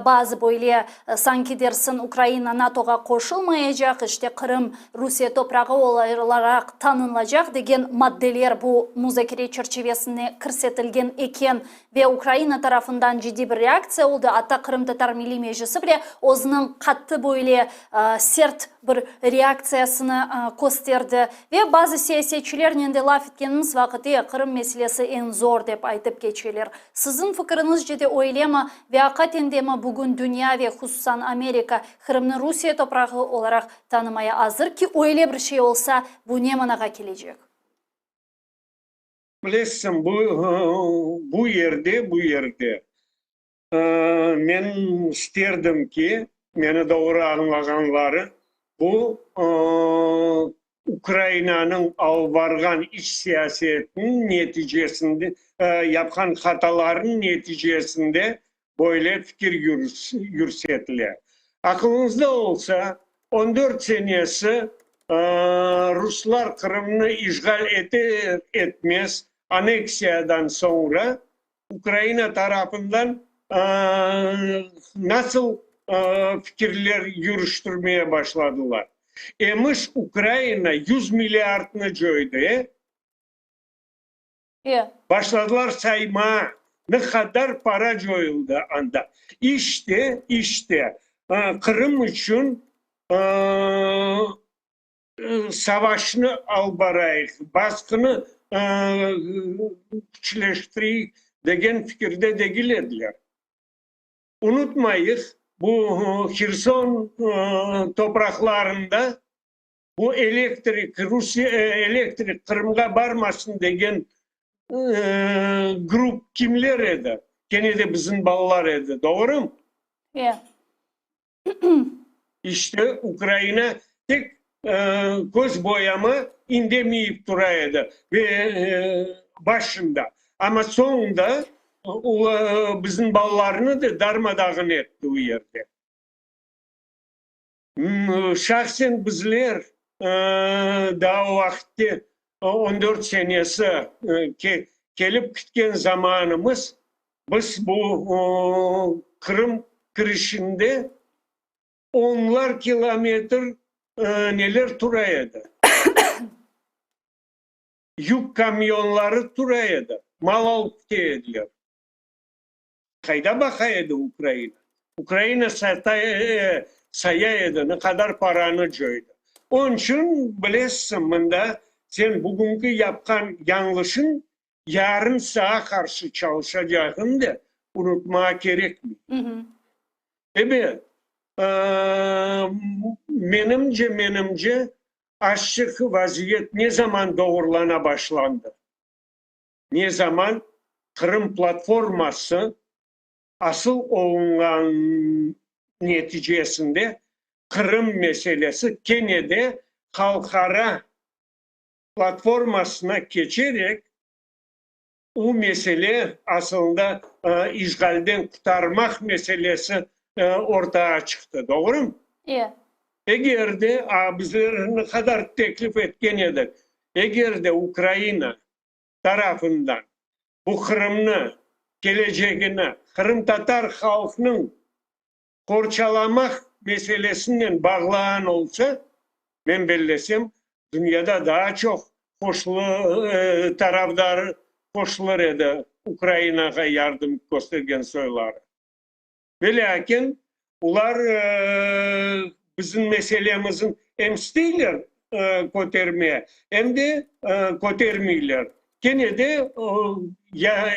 bazı böyle, sanki dersiñ, Ukraina NATOğa qoşulmayacaq, işte Qırım Rusiye toprağı olaraq tanınlacaq degen maddeler bu muzakere çerçivesine kirsetilgen eken Ve Ukraina tarafından ciddiy bir reaktsiya oldı, atta Qırımtatar Milliy Meclisi bile özüniñ qattı böyle sert bir reaktsiyasını kösterdi. Ve bazı siyasetçilernen de laf etkenimiz vaqıt, e, Qırım meselesi eñ zor dep aytıp keçeler. Siziñ fikiriñizce de öylemi ve aqaten demi bugün dünya ve hususan Amerika Qırımnı Rusiye toprağı olaraq tanımaya azır ki, öyle bir şey olsa, bu ne manağa kelecek? Bilesiñ, bu, bu yerde, bu yerde men isterdim ki, meni doğru añlağanları, bu Ukrainanıñ alıp barğan iç siyasetiniñ neticesinde, yapqan hatalarınıñ neticesinde böyle fikir yürsetile. Aqılıñızda olsa, on dört senesi ruslar Qırımnı işğal eter-etmez, aneksiyadan soñra Ukraina tarafından nasıl fikirler yürüştirmeye başladılar? Emiş, Ukraina yüz milliardnı coydı, e? Başladılar saymağa, ne qadar para coyuldı anda. İşte, işte, Qırım içün savaşnı alıp barayıq, basqını küçleştireyik degen fikirde degil ediler. Unutmayıq, bu Herson topraqlarında Bu elektrik, Rusiye elektrik Qırımğa barmasın degen grup kimler edi? Kene de bizim balalar edi, doğrumı? E. İşte, Ukraina tek köz boyama indemeyip tura edi ve başında. Amma soñunda bizim balalarnı da darma-dağın etti o yerde. Şahsen bizler daa o vaqıtte on dört senesi kelip kitken zamanımız biz bu Qırım kirişinde onlar kilometr neler tura edi, yük kamyonları tura edi, mal alıp kite ediler. Qayda baqa edi Ukraina? Ukraina sata, saya edi, ne qadar paranı coydı. Onıñ içün, bilesiñ, mında sen bugünki yapqan yañlışıñ yarın sağa qarşı çalışacağını da unutmağa kerekmey. Ebet, menimce, menimce, azçıq vaziyet ne zaman doğurlana başlandı? Ne zaman Qırım platforması asıl olunğan neticesinde Qırım meselesi kene de halqara platformasına keçerek, u mesele asılında işğalden qurtarmaq meselesi ortağa çıqtı, doğrumı? E. Eger de, a bizler ne qadar teklif etken edik, eger de Ukraina tarafından bu Qırımnı, kelecegini qırımtatar halqnıñ qorçalamaq meselesinen bağlağan olsa, men bellesem, Dünyada daa çoq tarafdar qoşulır edi Ukrainağa yardım köstergen soyları. Velâkin, olar bizim meselemizni em isteyler kötermeye, em de kötermeyler. Kene de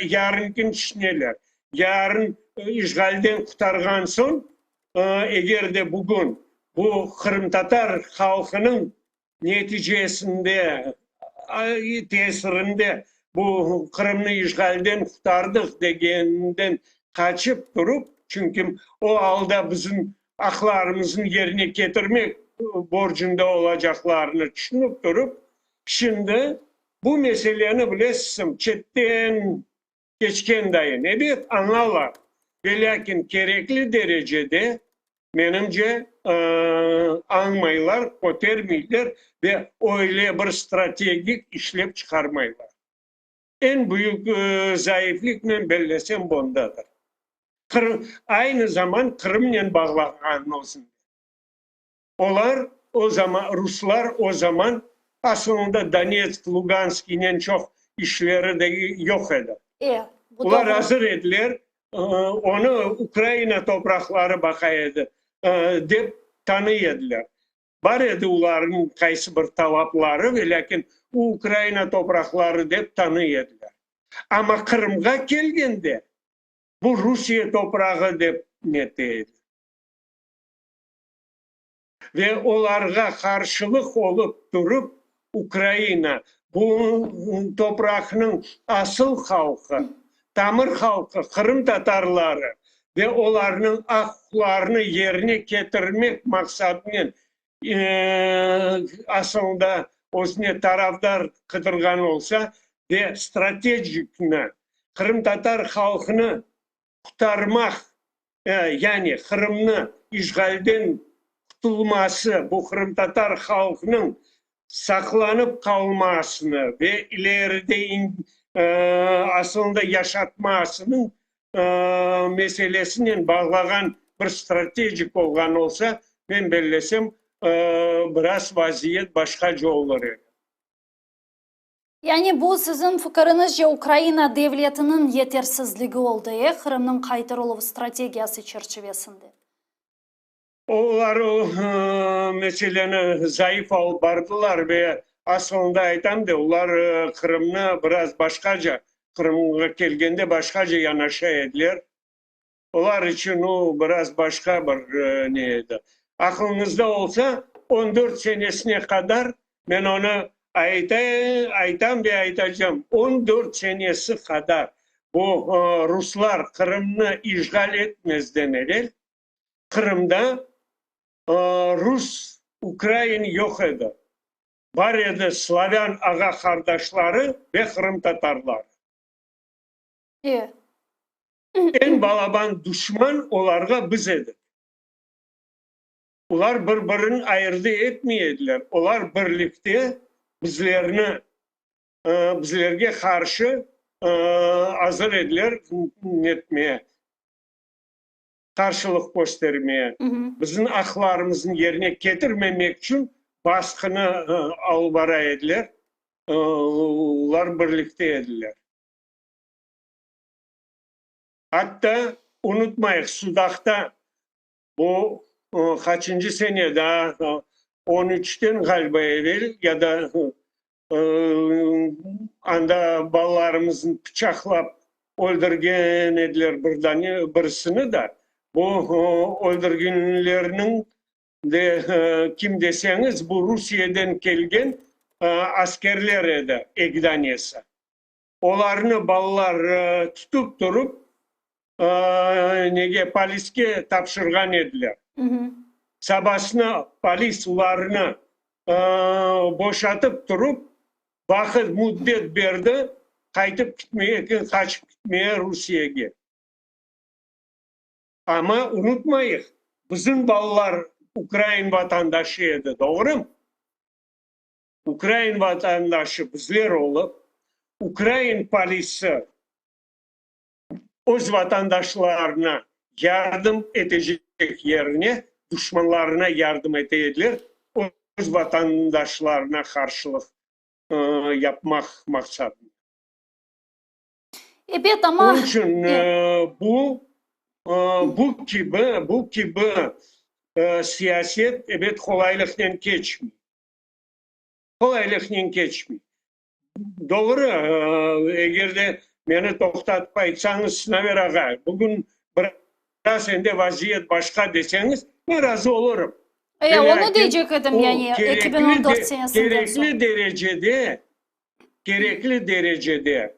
yarınkini tüşüneler. Yarın işğalden qurtarğan soñ, eger de bugün bu qırımtatar halqınıñ neticesinde, tesirinde bu Qırımnı işğalden qurtardıq degeninden qaçıp turıp, çünki o alda bizim aqlarımıznı yerine ketirmek borcunda olacaqlarını tüşünip turıp, şimdi bu meseleni, bilesizmi, çetten keçken dayın, ebet, añalar, velâkin kerekli derecede, menimce, añmaylar, kötermeyler ve öyle bir strategik işlep çıqarmaylar. Eñ büyük zayıflik, men bellesem, bundadır. Qırım, aynı zaman Qırımnen bağlanğan özünde. Olar o zaman, ruslar o zaman asılında Donetsk, Luganskiynen çoq işleri de yoq edi. E, bu Olar doğru. azır ediler, onı Ukraina topraqları baqa edi, dep tanıy ediler. Bar edi olarnıñ qaysı bir talapları, velâkin Ukraina topraqları dep tanıy ediler. Amma Qırımğa kelgende, bu Rusiye toprağı dep nete edi. Ve olarğa qarşılıq olıp turıp, Ukraina, bu topraqnıñ asıl halqı, tamır halqı, qırımtatarları ve olarnıñ aq-uquqlarını yerine ketirmek maqsadınen asılında özüne tarafdar qıdırğan olsa ve stratejikni, qırımtatar halqını qurtarmaq, yani Qırımnı işğalden qutulması, bu qırımtatar halqınıñ saqlanıp qalmasını ve ileride asılında yaşatmasınıñ meselesinen bağlağan bir stratejik olğan olsa, men bellesem, biraz vaziyet başqaca olur edi. Yani bu, siziñ fikiriñizce, Ukraina devletiniñ yetersizligi oldı, e, Qırımnıñ qaytarıluv strategiyası çerçivesinde? Olar o meseleni zayıf alıp bardılar ve asılında aytam de, olar Qırımnı biraz başqaca, Qırımğa kelgende başqaca yanaşa ediler. Olar içün o biraz başqa bir ne edi. Aqlıñızda olsa, on dört senesine qadar, men onı aytam ve aytacam, 14 senesi qadar bu ruslar Qırımnı işğal etmezden evel Qırımda rus, ukrain yoq edi. Bar edi slavân ağa-qardaşları ve qırımtatarlar. Eñ balaban duşman olarğa biz edik. Olar bir-birini ayırdı etmey ediler. Olar birlikte bizlerni, bizlerge qarşı azır ediler netmeye, qarşılıq köstermeye, bizim aqlarımıznı yerine ketirmemek içün basqını alıp bara ediler. Olar birlikte ediler. Atta, unutmayıq, Sudaqta bu qaçıncı sene daa, on üçten ğaliba evel ya da anda balalarımıznı pıçaqlap öldürgen ediler bir dane, birisini da. Bu öldürgenlerniñ de kim deseñiz, bu Rusiyeden kelgen askerler edi, eki danesi. Olarnı balalar tutıp turıp, nege, poliske tapşırğan ediler. Sabasına polis olarnı boşatıp turıp, vaqıt, müddet berdi qaytıp ketmege, qaçıp ketmege Rusiyege. Amma unutmayıq, bizim balalar ukrain vatandaşı edi, doğrumı? Ukrain vatandaşı bizler olıp, ukrain polisi öz vatandaşlarına yardım etecek yerine duşmanlarına yardım ete ediler. Öz vatandaşlarına qarşılıq yapmaq maqsadınen. Ebet, amma. Onıñ içün bu, bu kibi, bu kibi siyaset, ebet, qolaylıqnen keçmey. Qolaylıqnen keçmey. Doğru, eger de meni toqtatıp aytsañız, Sinaver ağa, bugün biraz endi vaziyet başqa deseñiz, men razı olurım. E, onı deycek edim, yani, 2014 senesinden soñ. Kerekli derecede, kerekli derecede,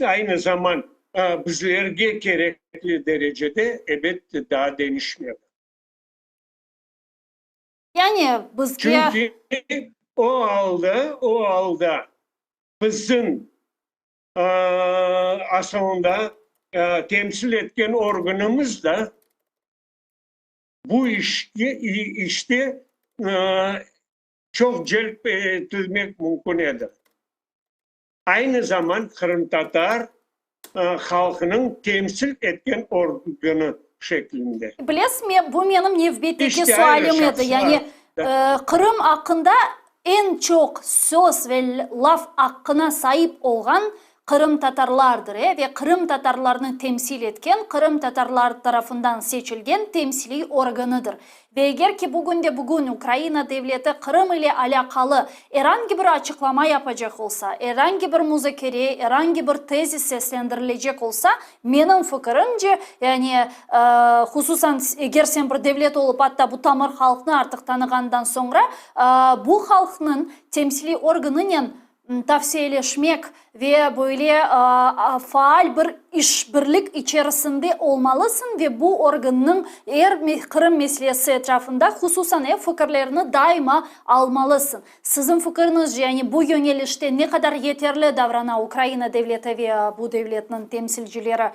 aynı zaman bizlerge kerekli derecede, ebet, daa deñişmedi. Yani, bizge. Çünki o alda, o alda bizim asılında temsil etken organımız da bu işke, işte çoq celp etilmek mümkün edi. Aynı zaman qırımtatar halqınıñ temsil etken organı şeklinde. Bilesizmi, bu menim nevbetteki sualim edi. Yani, Qırım aqqında eñ çoq söz ve laf aqqına saip olğan qırımtatarlardır, e, ve qırımtatarlarnı temsil etken, qırımtatarlar tarafından seçilgen temsiliy organıdır. Ve eger ki bugünde-bugün Ukraina devleti Qırım ile alâqalı er angi bir açıqlama yapacaq olsa, er angi bir muzakere, er angi bir tezis seslendirilecek olsa, menim fikirimce, yani, hususan eger sen bir devlet olıp, atta bu tamır halqnı artıq tanığandan soñra, bu halqnıñ temsiliy organınen tavsiyeleşmek ve böyle faal bir işbirlik içerisinde olmalısıñ ve bu organnıñ er Qırım meselesi etrafında hususan ev fikirlerini daima almalısıñ. Siziñ fikiriñizce, yani bu yöñelişte ne qadar yeterli davrana Ukraina devleti ve bu devletniñ temsilcileri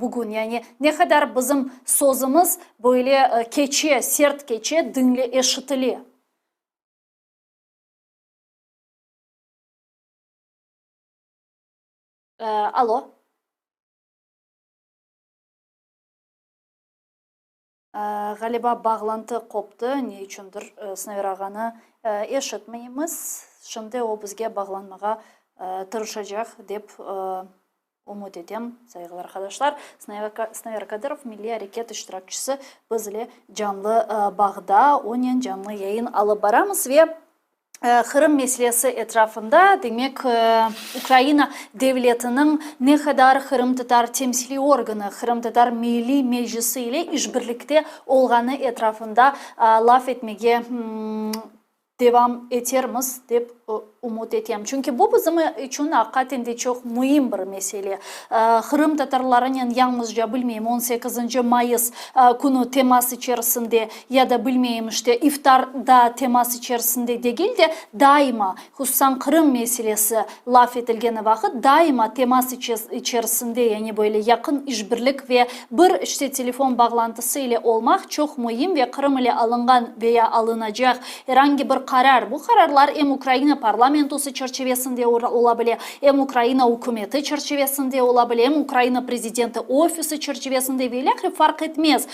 bugün? Yani ne qadar bizim sözümiz böyle keçe, sert keçe, diñle, eşitile? Alo. Ğaliba, bağlantı qoptı, ne içündir Sinaver ağanı eşitmeymiz. Şimdi o bizge bağlanmağa tırışacaq, dep ümüt etem, sayğılı arqadaşlar. Sinaver Kadırov, milliy areket iştirakçisi, biz ile canlı bağda, onen canlı yayın alıp baramız ve Qırım meselesi etrafında, demek, Ukraina devletiniñ ne qadar qırımtatar temsiliy organı, Qırımtatar Milliy Meclisi ile işbirlikte olğanı etrafında laf etmege devam etermiz, dep ümüt etem. Çünki bu bizim içün aqiqaten de çoq müim bir mesele. Qırımtatarlarınen yalnızca, bilmeyim, on sekizinci mayıs künü temas içerisinde ya da, bilmeyim, işte, iftarda temas içerisinde degil de, daima, hususan Qırım meselesi laf etilgeni vaqıt, daima temas içerisinde, yani böyle yaqın işbirlik ve bir, işte, telefon bağlantısı ile olmaq çoq müim ve Qırım ile alınğan veya alınacaq er angi bir qarar, bu qararlar em Ukraina parlamentosı çerçivesinde ola bile, em Ukraina ükümeti çerçivesinde ola bile, em Ukraina prezidenti ofisi çerçivesinde ve ilâhre farq etmez,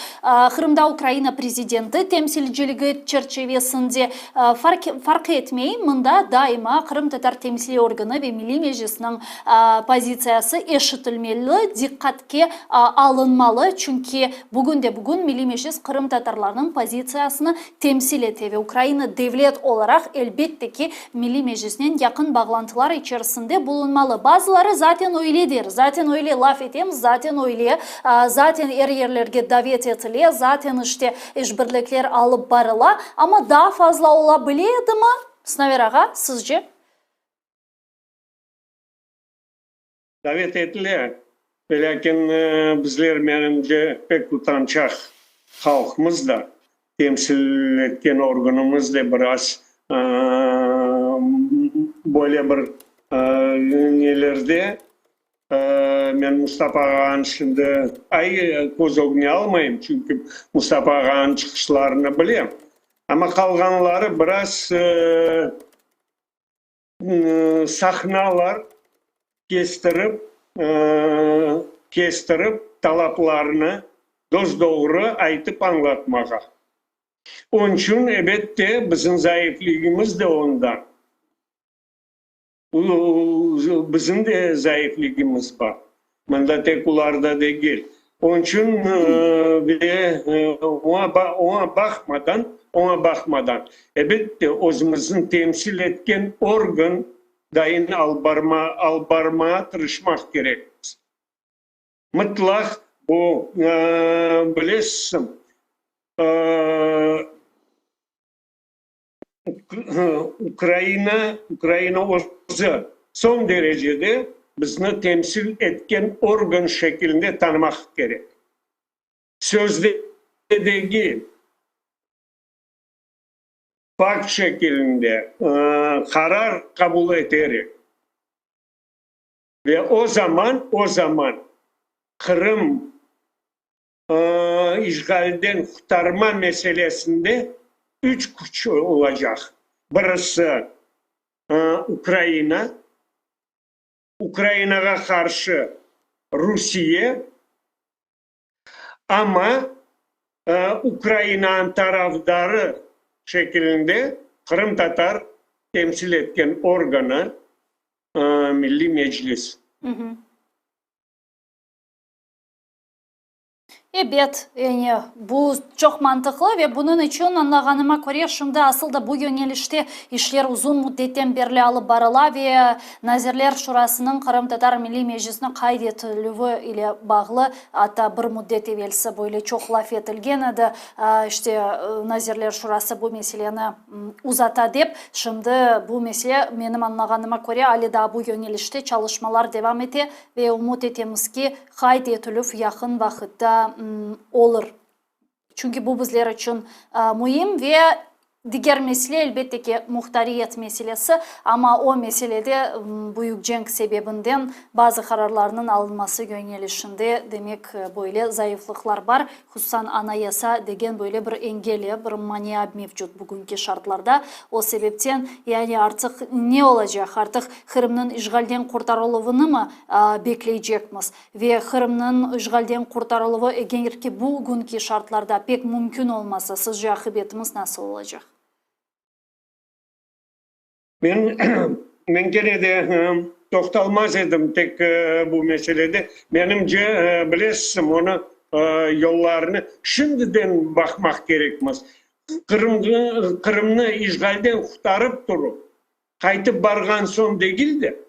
Qırımda Ukraina prezidenti temsilciligi çerçivesinde farq etmey, mında daima qırımtatar temsiliy organı ve Milliy Meclisniñ pozitsiyası eşitilmeli, diqqatke alınmalı, çünki bugünde-bugün Milliy Meclis qırımtatarlarnıñ pozitsiyasını temsil ete ve Ukraina devlet olaraq, elbette ki, Milliy Meclisnen yaqın bağlantılar içerisinde bulunmalı. Bazıları zaten öyle der, zaten öyle laf etemiz, zaten öyle, zaten er yerlerge davet etile, zaten işte işbirlikler alıp barıla, amma daa fazla ola bile edimi, Sinaver ağa, sizce? Davet etile, velâkin bizler, menimce, pek utançaq halqmız da, temsil etken organımız da biraz böyle bir nelerde, men Mustafa ağanı şimdi ay köz ögüne almayım, çünki Mustafa ağanıñ çıqışlarını bilem, amma qalğanları biraz sahnalar kestirip, kestirip talaplarını dos-doğru aytıp añlatmağa. Onıñ içün, ebet de, bizim zayıfligimiz de ondan. Bizim de zayıfligimiz bar. Mında tek olarda degil. Onıñ içün ve oña baqmadan, oña baqmadan, ebet de, özümüzni temsil etken organ dayın alıp barmağa tırışmaq kerekmiz. Mıtlaq bu, bilesiñ, Ukraina, Ukraina özü soñ derecede bizni temsil etken organ şekilinde tanımaq kerek. Sözde degil, fakt şekilinde qarar qabul eterek. Ve o zaman, o zaman Qırım işğalden qurtarma meselesinde üç küç olacaq, birisi Ukraina, Ukrainağa qarşı Rusiye, amma Ukrainanıñ tarafdarı şekilinde qırımtatar temsil etken organı, Milliy Meclis. Ebet, yani bu çoq mantıqlı ve bunıñ içün, añlağanıma köre, şimdi asıl da bu yönelişte işler uzun müddetten berli alıp barıla ve Nazirler Şurasınıñ Qırımtatar Milliy Meclisini qayd etilüvi ile bağlı atta bir müddet evelsi böyle çoq laf etilgen edi, işte, Nazirler Şurası bu meseleni uzata dep. Şimdi bu mesele, menim añlağanıma köre, ale daa bu yönelişte çalışmalar devam ete ve ümüt etemiz ki, Qayd etilüv yaqın vaqıtta olur. Çünki bu bizler içün müim ve diger mesele, elbette ki, muhtariyet meselesi, amma o meselede büyük cenk sebebinden bazı qararlarnıñ alınması yönelişinde, demek, böyle zayıflıqlar bar. Hususan, Anayasa degen böyle bir engel, bir mania mevcut bugünki şartlarda. O sebepten, yani artıq ne olacaq, artıq Qırımnıñ işğalden qurtarıluvınımı bekleycekmiz? Ve Qırımnıñ işğalden qurtarıluvı, eger ki bugünki şartlarda pek mümkün olmasa, sizce aqibetimiz nasıl olacaq? Men, men kene de toqtalmaz edim tek bu meselede. Menimce, bilesizmi, onı yollarını şimdiden baqmaq kerekmiz. Qırımnı, Qırımnı işğalden qurtarıp turıp, qaytıp barğan soñ degil de,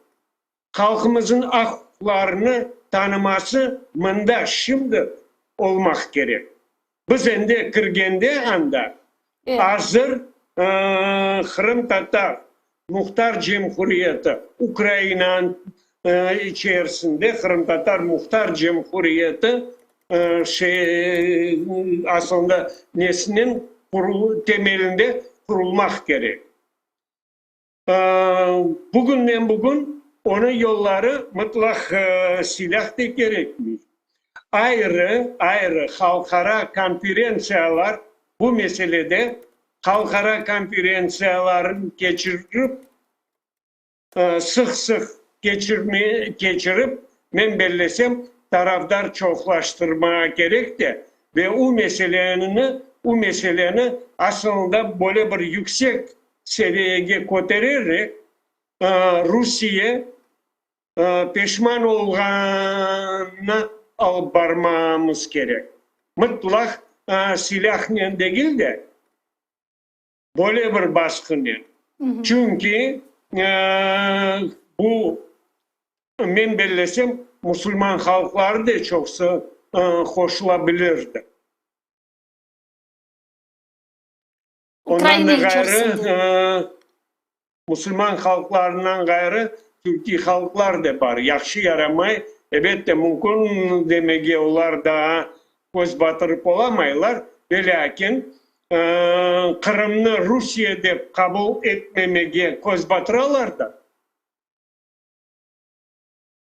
halqımızın aq-uquqlarını tanıması mında, şimdi olmaq kerek. Biz endi kirgende anda azır Qırımtatar Muhtar Cemhuriyeti, Ukrainanıñ içerisinde Qırımtatar Muhtar Cemhuriyeti aslında nesinen temelinde qurulmaq kerek. Bugünden bugün onıñ yolları mıtlaq silâh de kerekmey. Ayrı, ayrı halqara konferentsiyalar bu meselede halqara konferentsiyalarnı keçirip, sıq-sıq keçirip, men bellesem, tarafdar çoqlaştırmağa kerek de ve u meseleni, u meseleni asılında böyle bir yüksek seviyege kötererek, Rusiye peşman olğanına alıp barmamız kerek. Mıtlaq silâhnen degil de, böyle bir basqınen. Çünki bu, men bellesem, musulman halqları da çoqusı qoşula bilirdi. Ondan da ğayrı, musulman halqlarından ğayrı, türkiy halqlar da bar. Yahşı yaramay, ebette, mümkün demege, olar daa köz batırıp olamaylar, velâkin Qırımnı Rusiye dep qabul etmemege köz batıralar da.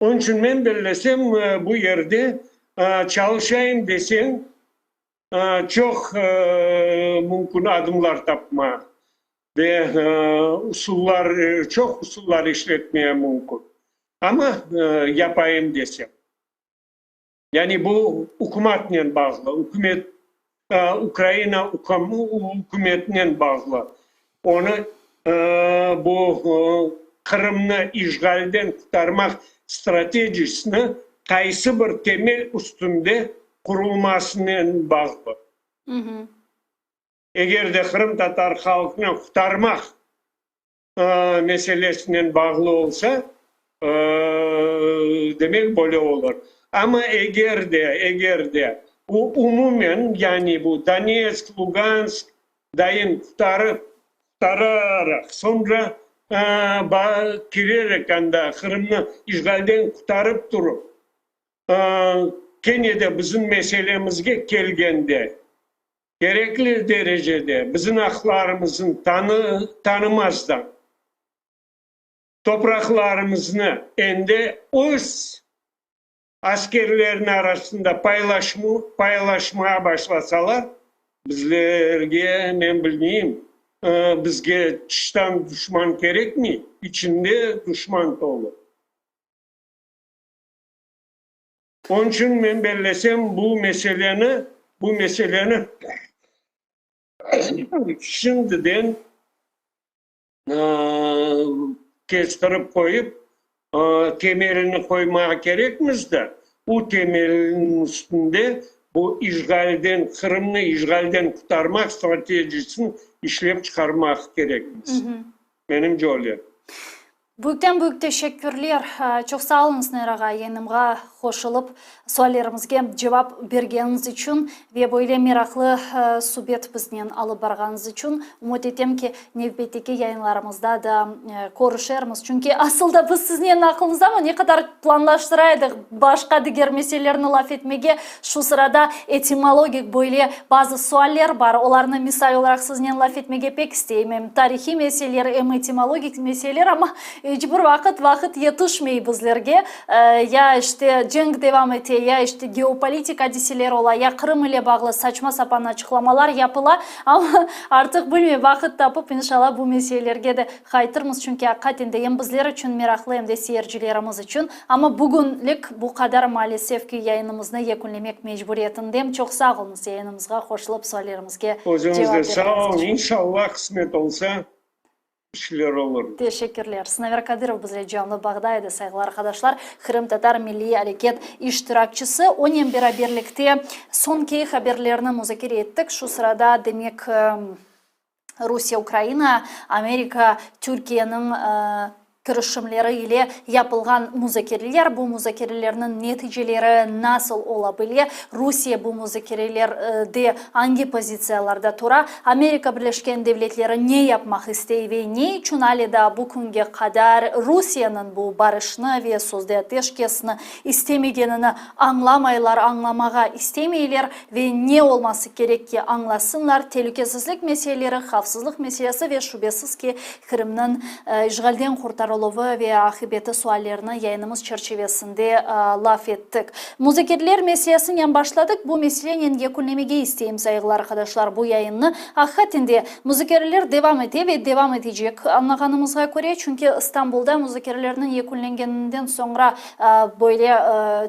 Onıñ içün men bellesem, bu yerde çalışayım deseñ, çoq mümkün adımlar tapma ve usullar, çoq usullar işletmeye mümkün. Amma yapayım desem. Yani bu ükümatnen bağlı. Ükümet. Ukraina ükümetinen bağlı. Onı bu Qırımnı işğalden qurtarmaq stratejisini qaysı bir temel üstünde qurulmasınen bağlı. Eger de qırımtatar halqını qurtarmaq meselesinen bağlı olsa, demek böyle olur. Amma eger de, eger de umumen, yani bu Donetsk, Lugansk dayın qurtarıp, qurtararaq, soñra kirerek anda Qırımnı işğalden qurtarıp turıp, kene de bizim meselemizge kelgende, Kerekli derecede bizim aqlarımıznı tanımazdan, topraqlarımıznı endi öz askerleriniñ arasında paylaşmağa başlasalar, bizlerge, men bilmeyim, bizge tıştan duşman kerekmey, içinde duşman tolu. Onıñ içün men bellesem, bu meseleni, bu meseleni şimdiden kestirip qoyıp, temelini qoymağa kerekmiz de, bu temelniñ üstünde bu işğalden, Qırımnı işğalden qurtarmaq stratejisini işlep çıqarmaq kerekmiz. Menimce öyle. Büyükten büyük teşekkürler. Çoq sağ oluñız, Nayır ağa, yayınımğa qoşulıp, suallerimizge cevap bergeniñiz içün ve böyle meraqlı subet biznen alıp barğanıñız içün. Ümüt etem ki, nevbetteki yayınlarımızda da körüşermiz. Çünki asıl da biz siznen aqlıñızdamı, ne qadar planlaştıra edik başqa diger meselelerni laf etmege, şu sırada etimologik böyle bazı sualler bar, olarnı misal olaraq siznen laf etmege pek isteyim, em tarihiy meseleler, em etimologik meseleler, amma iç bir vaqıt vaqıt yetişmey bizlerge. Ya işte cenk devam ete, ya işte geopolitik adiseler ola, ya Qırım ile bağlı saçma-sapan açıqlamalar yapıla, amma artıq bilmeyim, vaqıt tapıp, inşallah, bu meselelerge de qaytırmız, çünki aqiqaten de em bizler içün meraqlı, em de seyircilerimiz içün. Amma bugünlik bu qadar, maalesef ki, yayınımıznı yekünlemek mecburiyetindem. Çoq sağ oluñız, yayınımızğa qoşulıp, suallerimizge Özüñiz cevap de sağ bergeniñiz oluñ, içün. inşallah qısmet olsa, işler olur. Teşekkürler. Sinaver Kadırov bizle canlı bağda edi, sayğılı arqadaşlar, Qırımtatar milliy areket iştirakçisi. Onen beraberlikte soñki haberlerni muzakere ettik. Şu sırada, demek, Rusiye, Ukraina, Amerika, Türkiyeniñ kirişimleri ile yapılğan muzakereler, bu muzakerelerniñ neticeleri nasıl ola bile, Rusiye bu muzakerelerde angi pozitsiyalarda tura, Amerika Birleşken Devletleri ne yapmaq istey ve ne içün ale daa bu künge qadar Rusiyeniñ bu barışnı ve sözde ateşkesni istemegenini añlamaylar, añlamağa istemeyler ve ne olması kerek ki añlasınlar, telükesizlik meseleleri, havfsızlıq meselesi ve şübesiz ki, Qırımnıñ işğalden qurtarıluvı ve aqibeti suallerini yayınımız çerçivesinde laf ettik. Muzakereler meselesinen başladıq, bu meselenen yekünlemege isteyim, sayğılı arqadaşlar, bu yayınnı. Aqiqaten de, muzakereler devam ete ve devam etecek, añlağanımızğa köre, çünki İstanbulda muzakerelerniñ yekünlengeninden soñra Böyle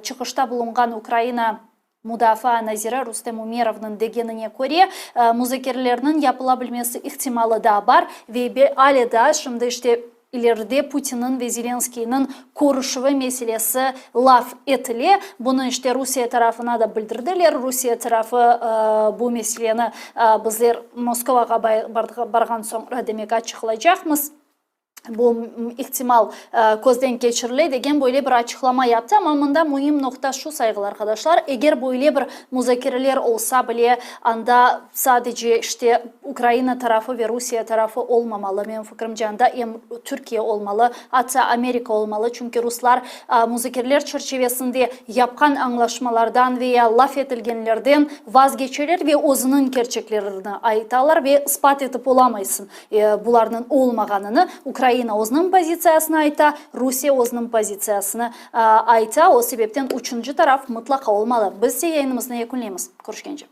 çıqışta bulunğan Ukraina Mudafaa naziri Rustem Umerovnıñ degenine köre, muzakerelerniñ yapıla bilmesi ihtimalı da bar ve ale daa şimdi işte ileride Putinniñ ve Zelenskıynıñ körüşüvi meselesi laf etile. Bunı işte Rusiye tarafına da bildirdiler. Rusiye tarafı bu meseleni bizler Moskvağa barğan soñra demek açıqlaycaqmız. Bu ihtimal közden keçirile degen böyle bir açıqlama yaptı. Amma mında müim noqta şu, sayğılı arqadaşlar, eger böyle bir muzakereler olsa bile, anda sadece işte Ukraina tarafı ve Rusiye tarafı olmamalı, menim fikrimce, anda em Türkiye olmalı, atta Amerika olmalı, çünki ruslar muzakereler çerçivesinde yapqan añlaşmalardan ve ya laf etilgenlerden vazgeçeler ve özüniñ kerçeklerini aytalar ve ispat etip olamaysıñ. Bularnıñ olmağanını Ukraina özüniñ pozitsiyasını ayta, Rusiye özüniñ pozitsiyasını ayta, o sebepten üçünci taraf mıtlaqa olmalı. Biz ise yayınımıznı yekünleymiz. Körüşkence.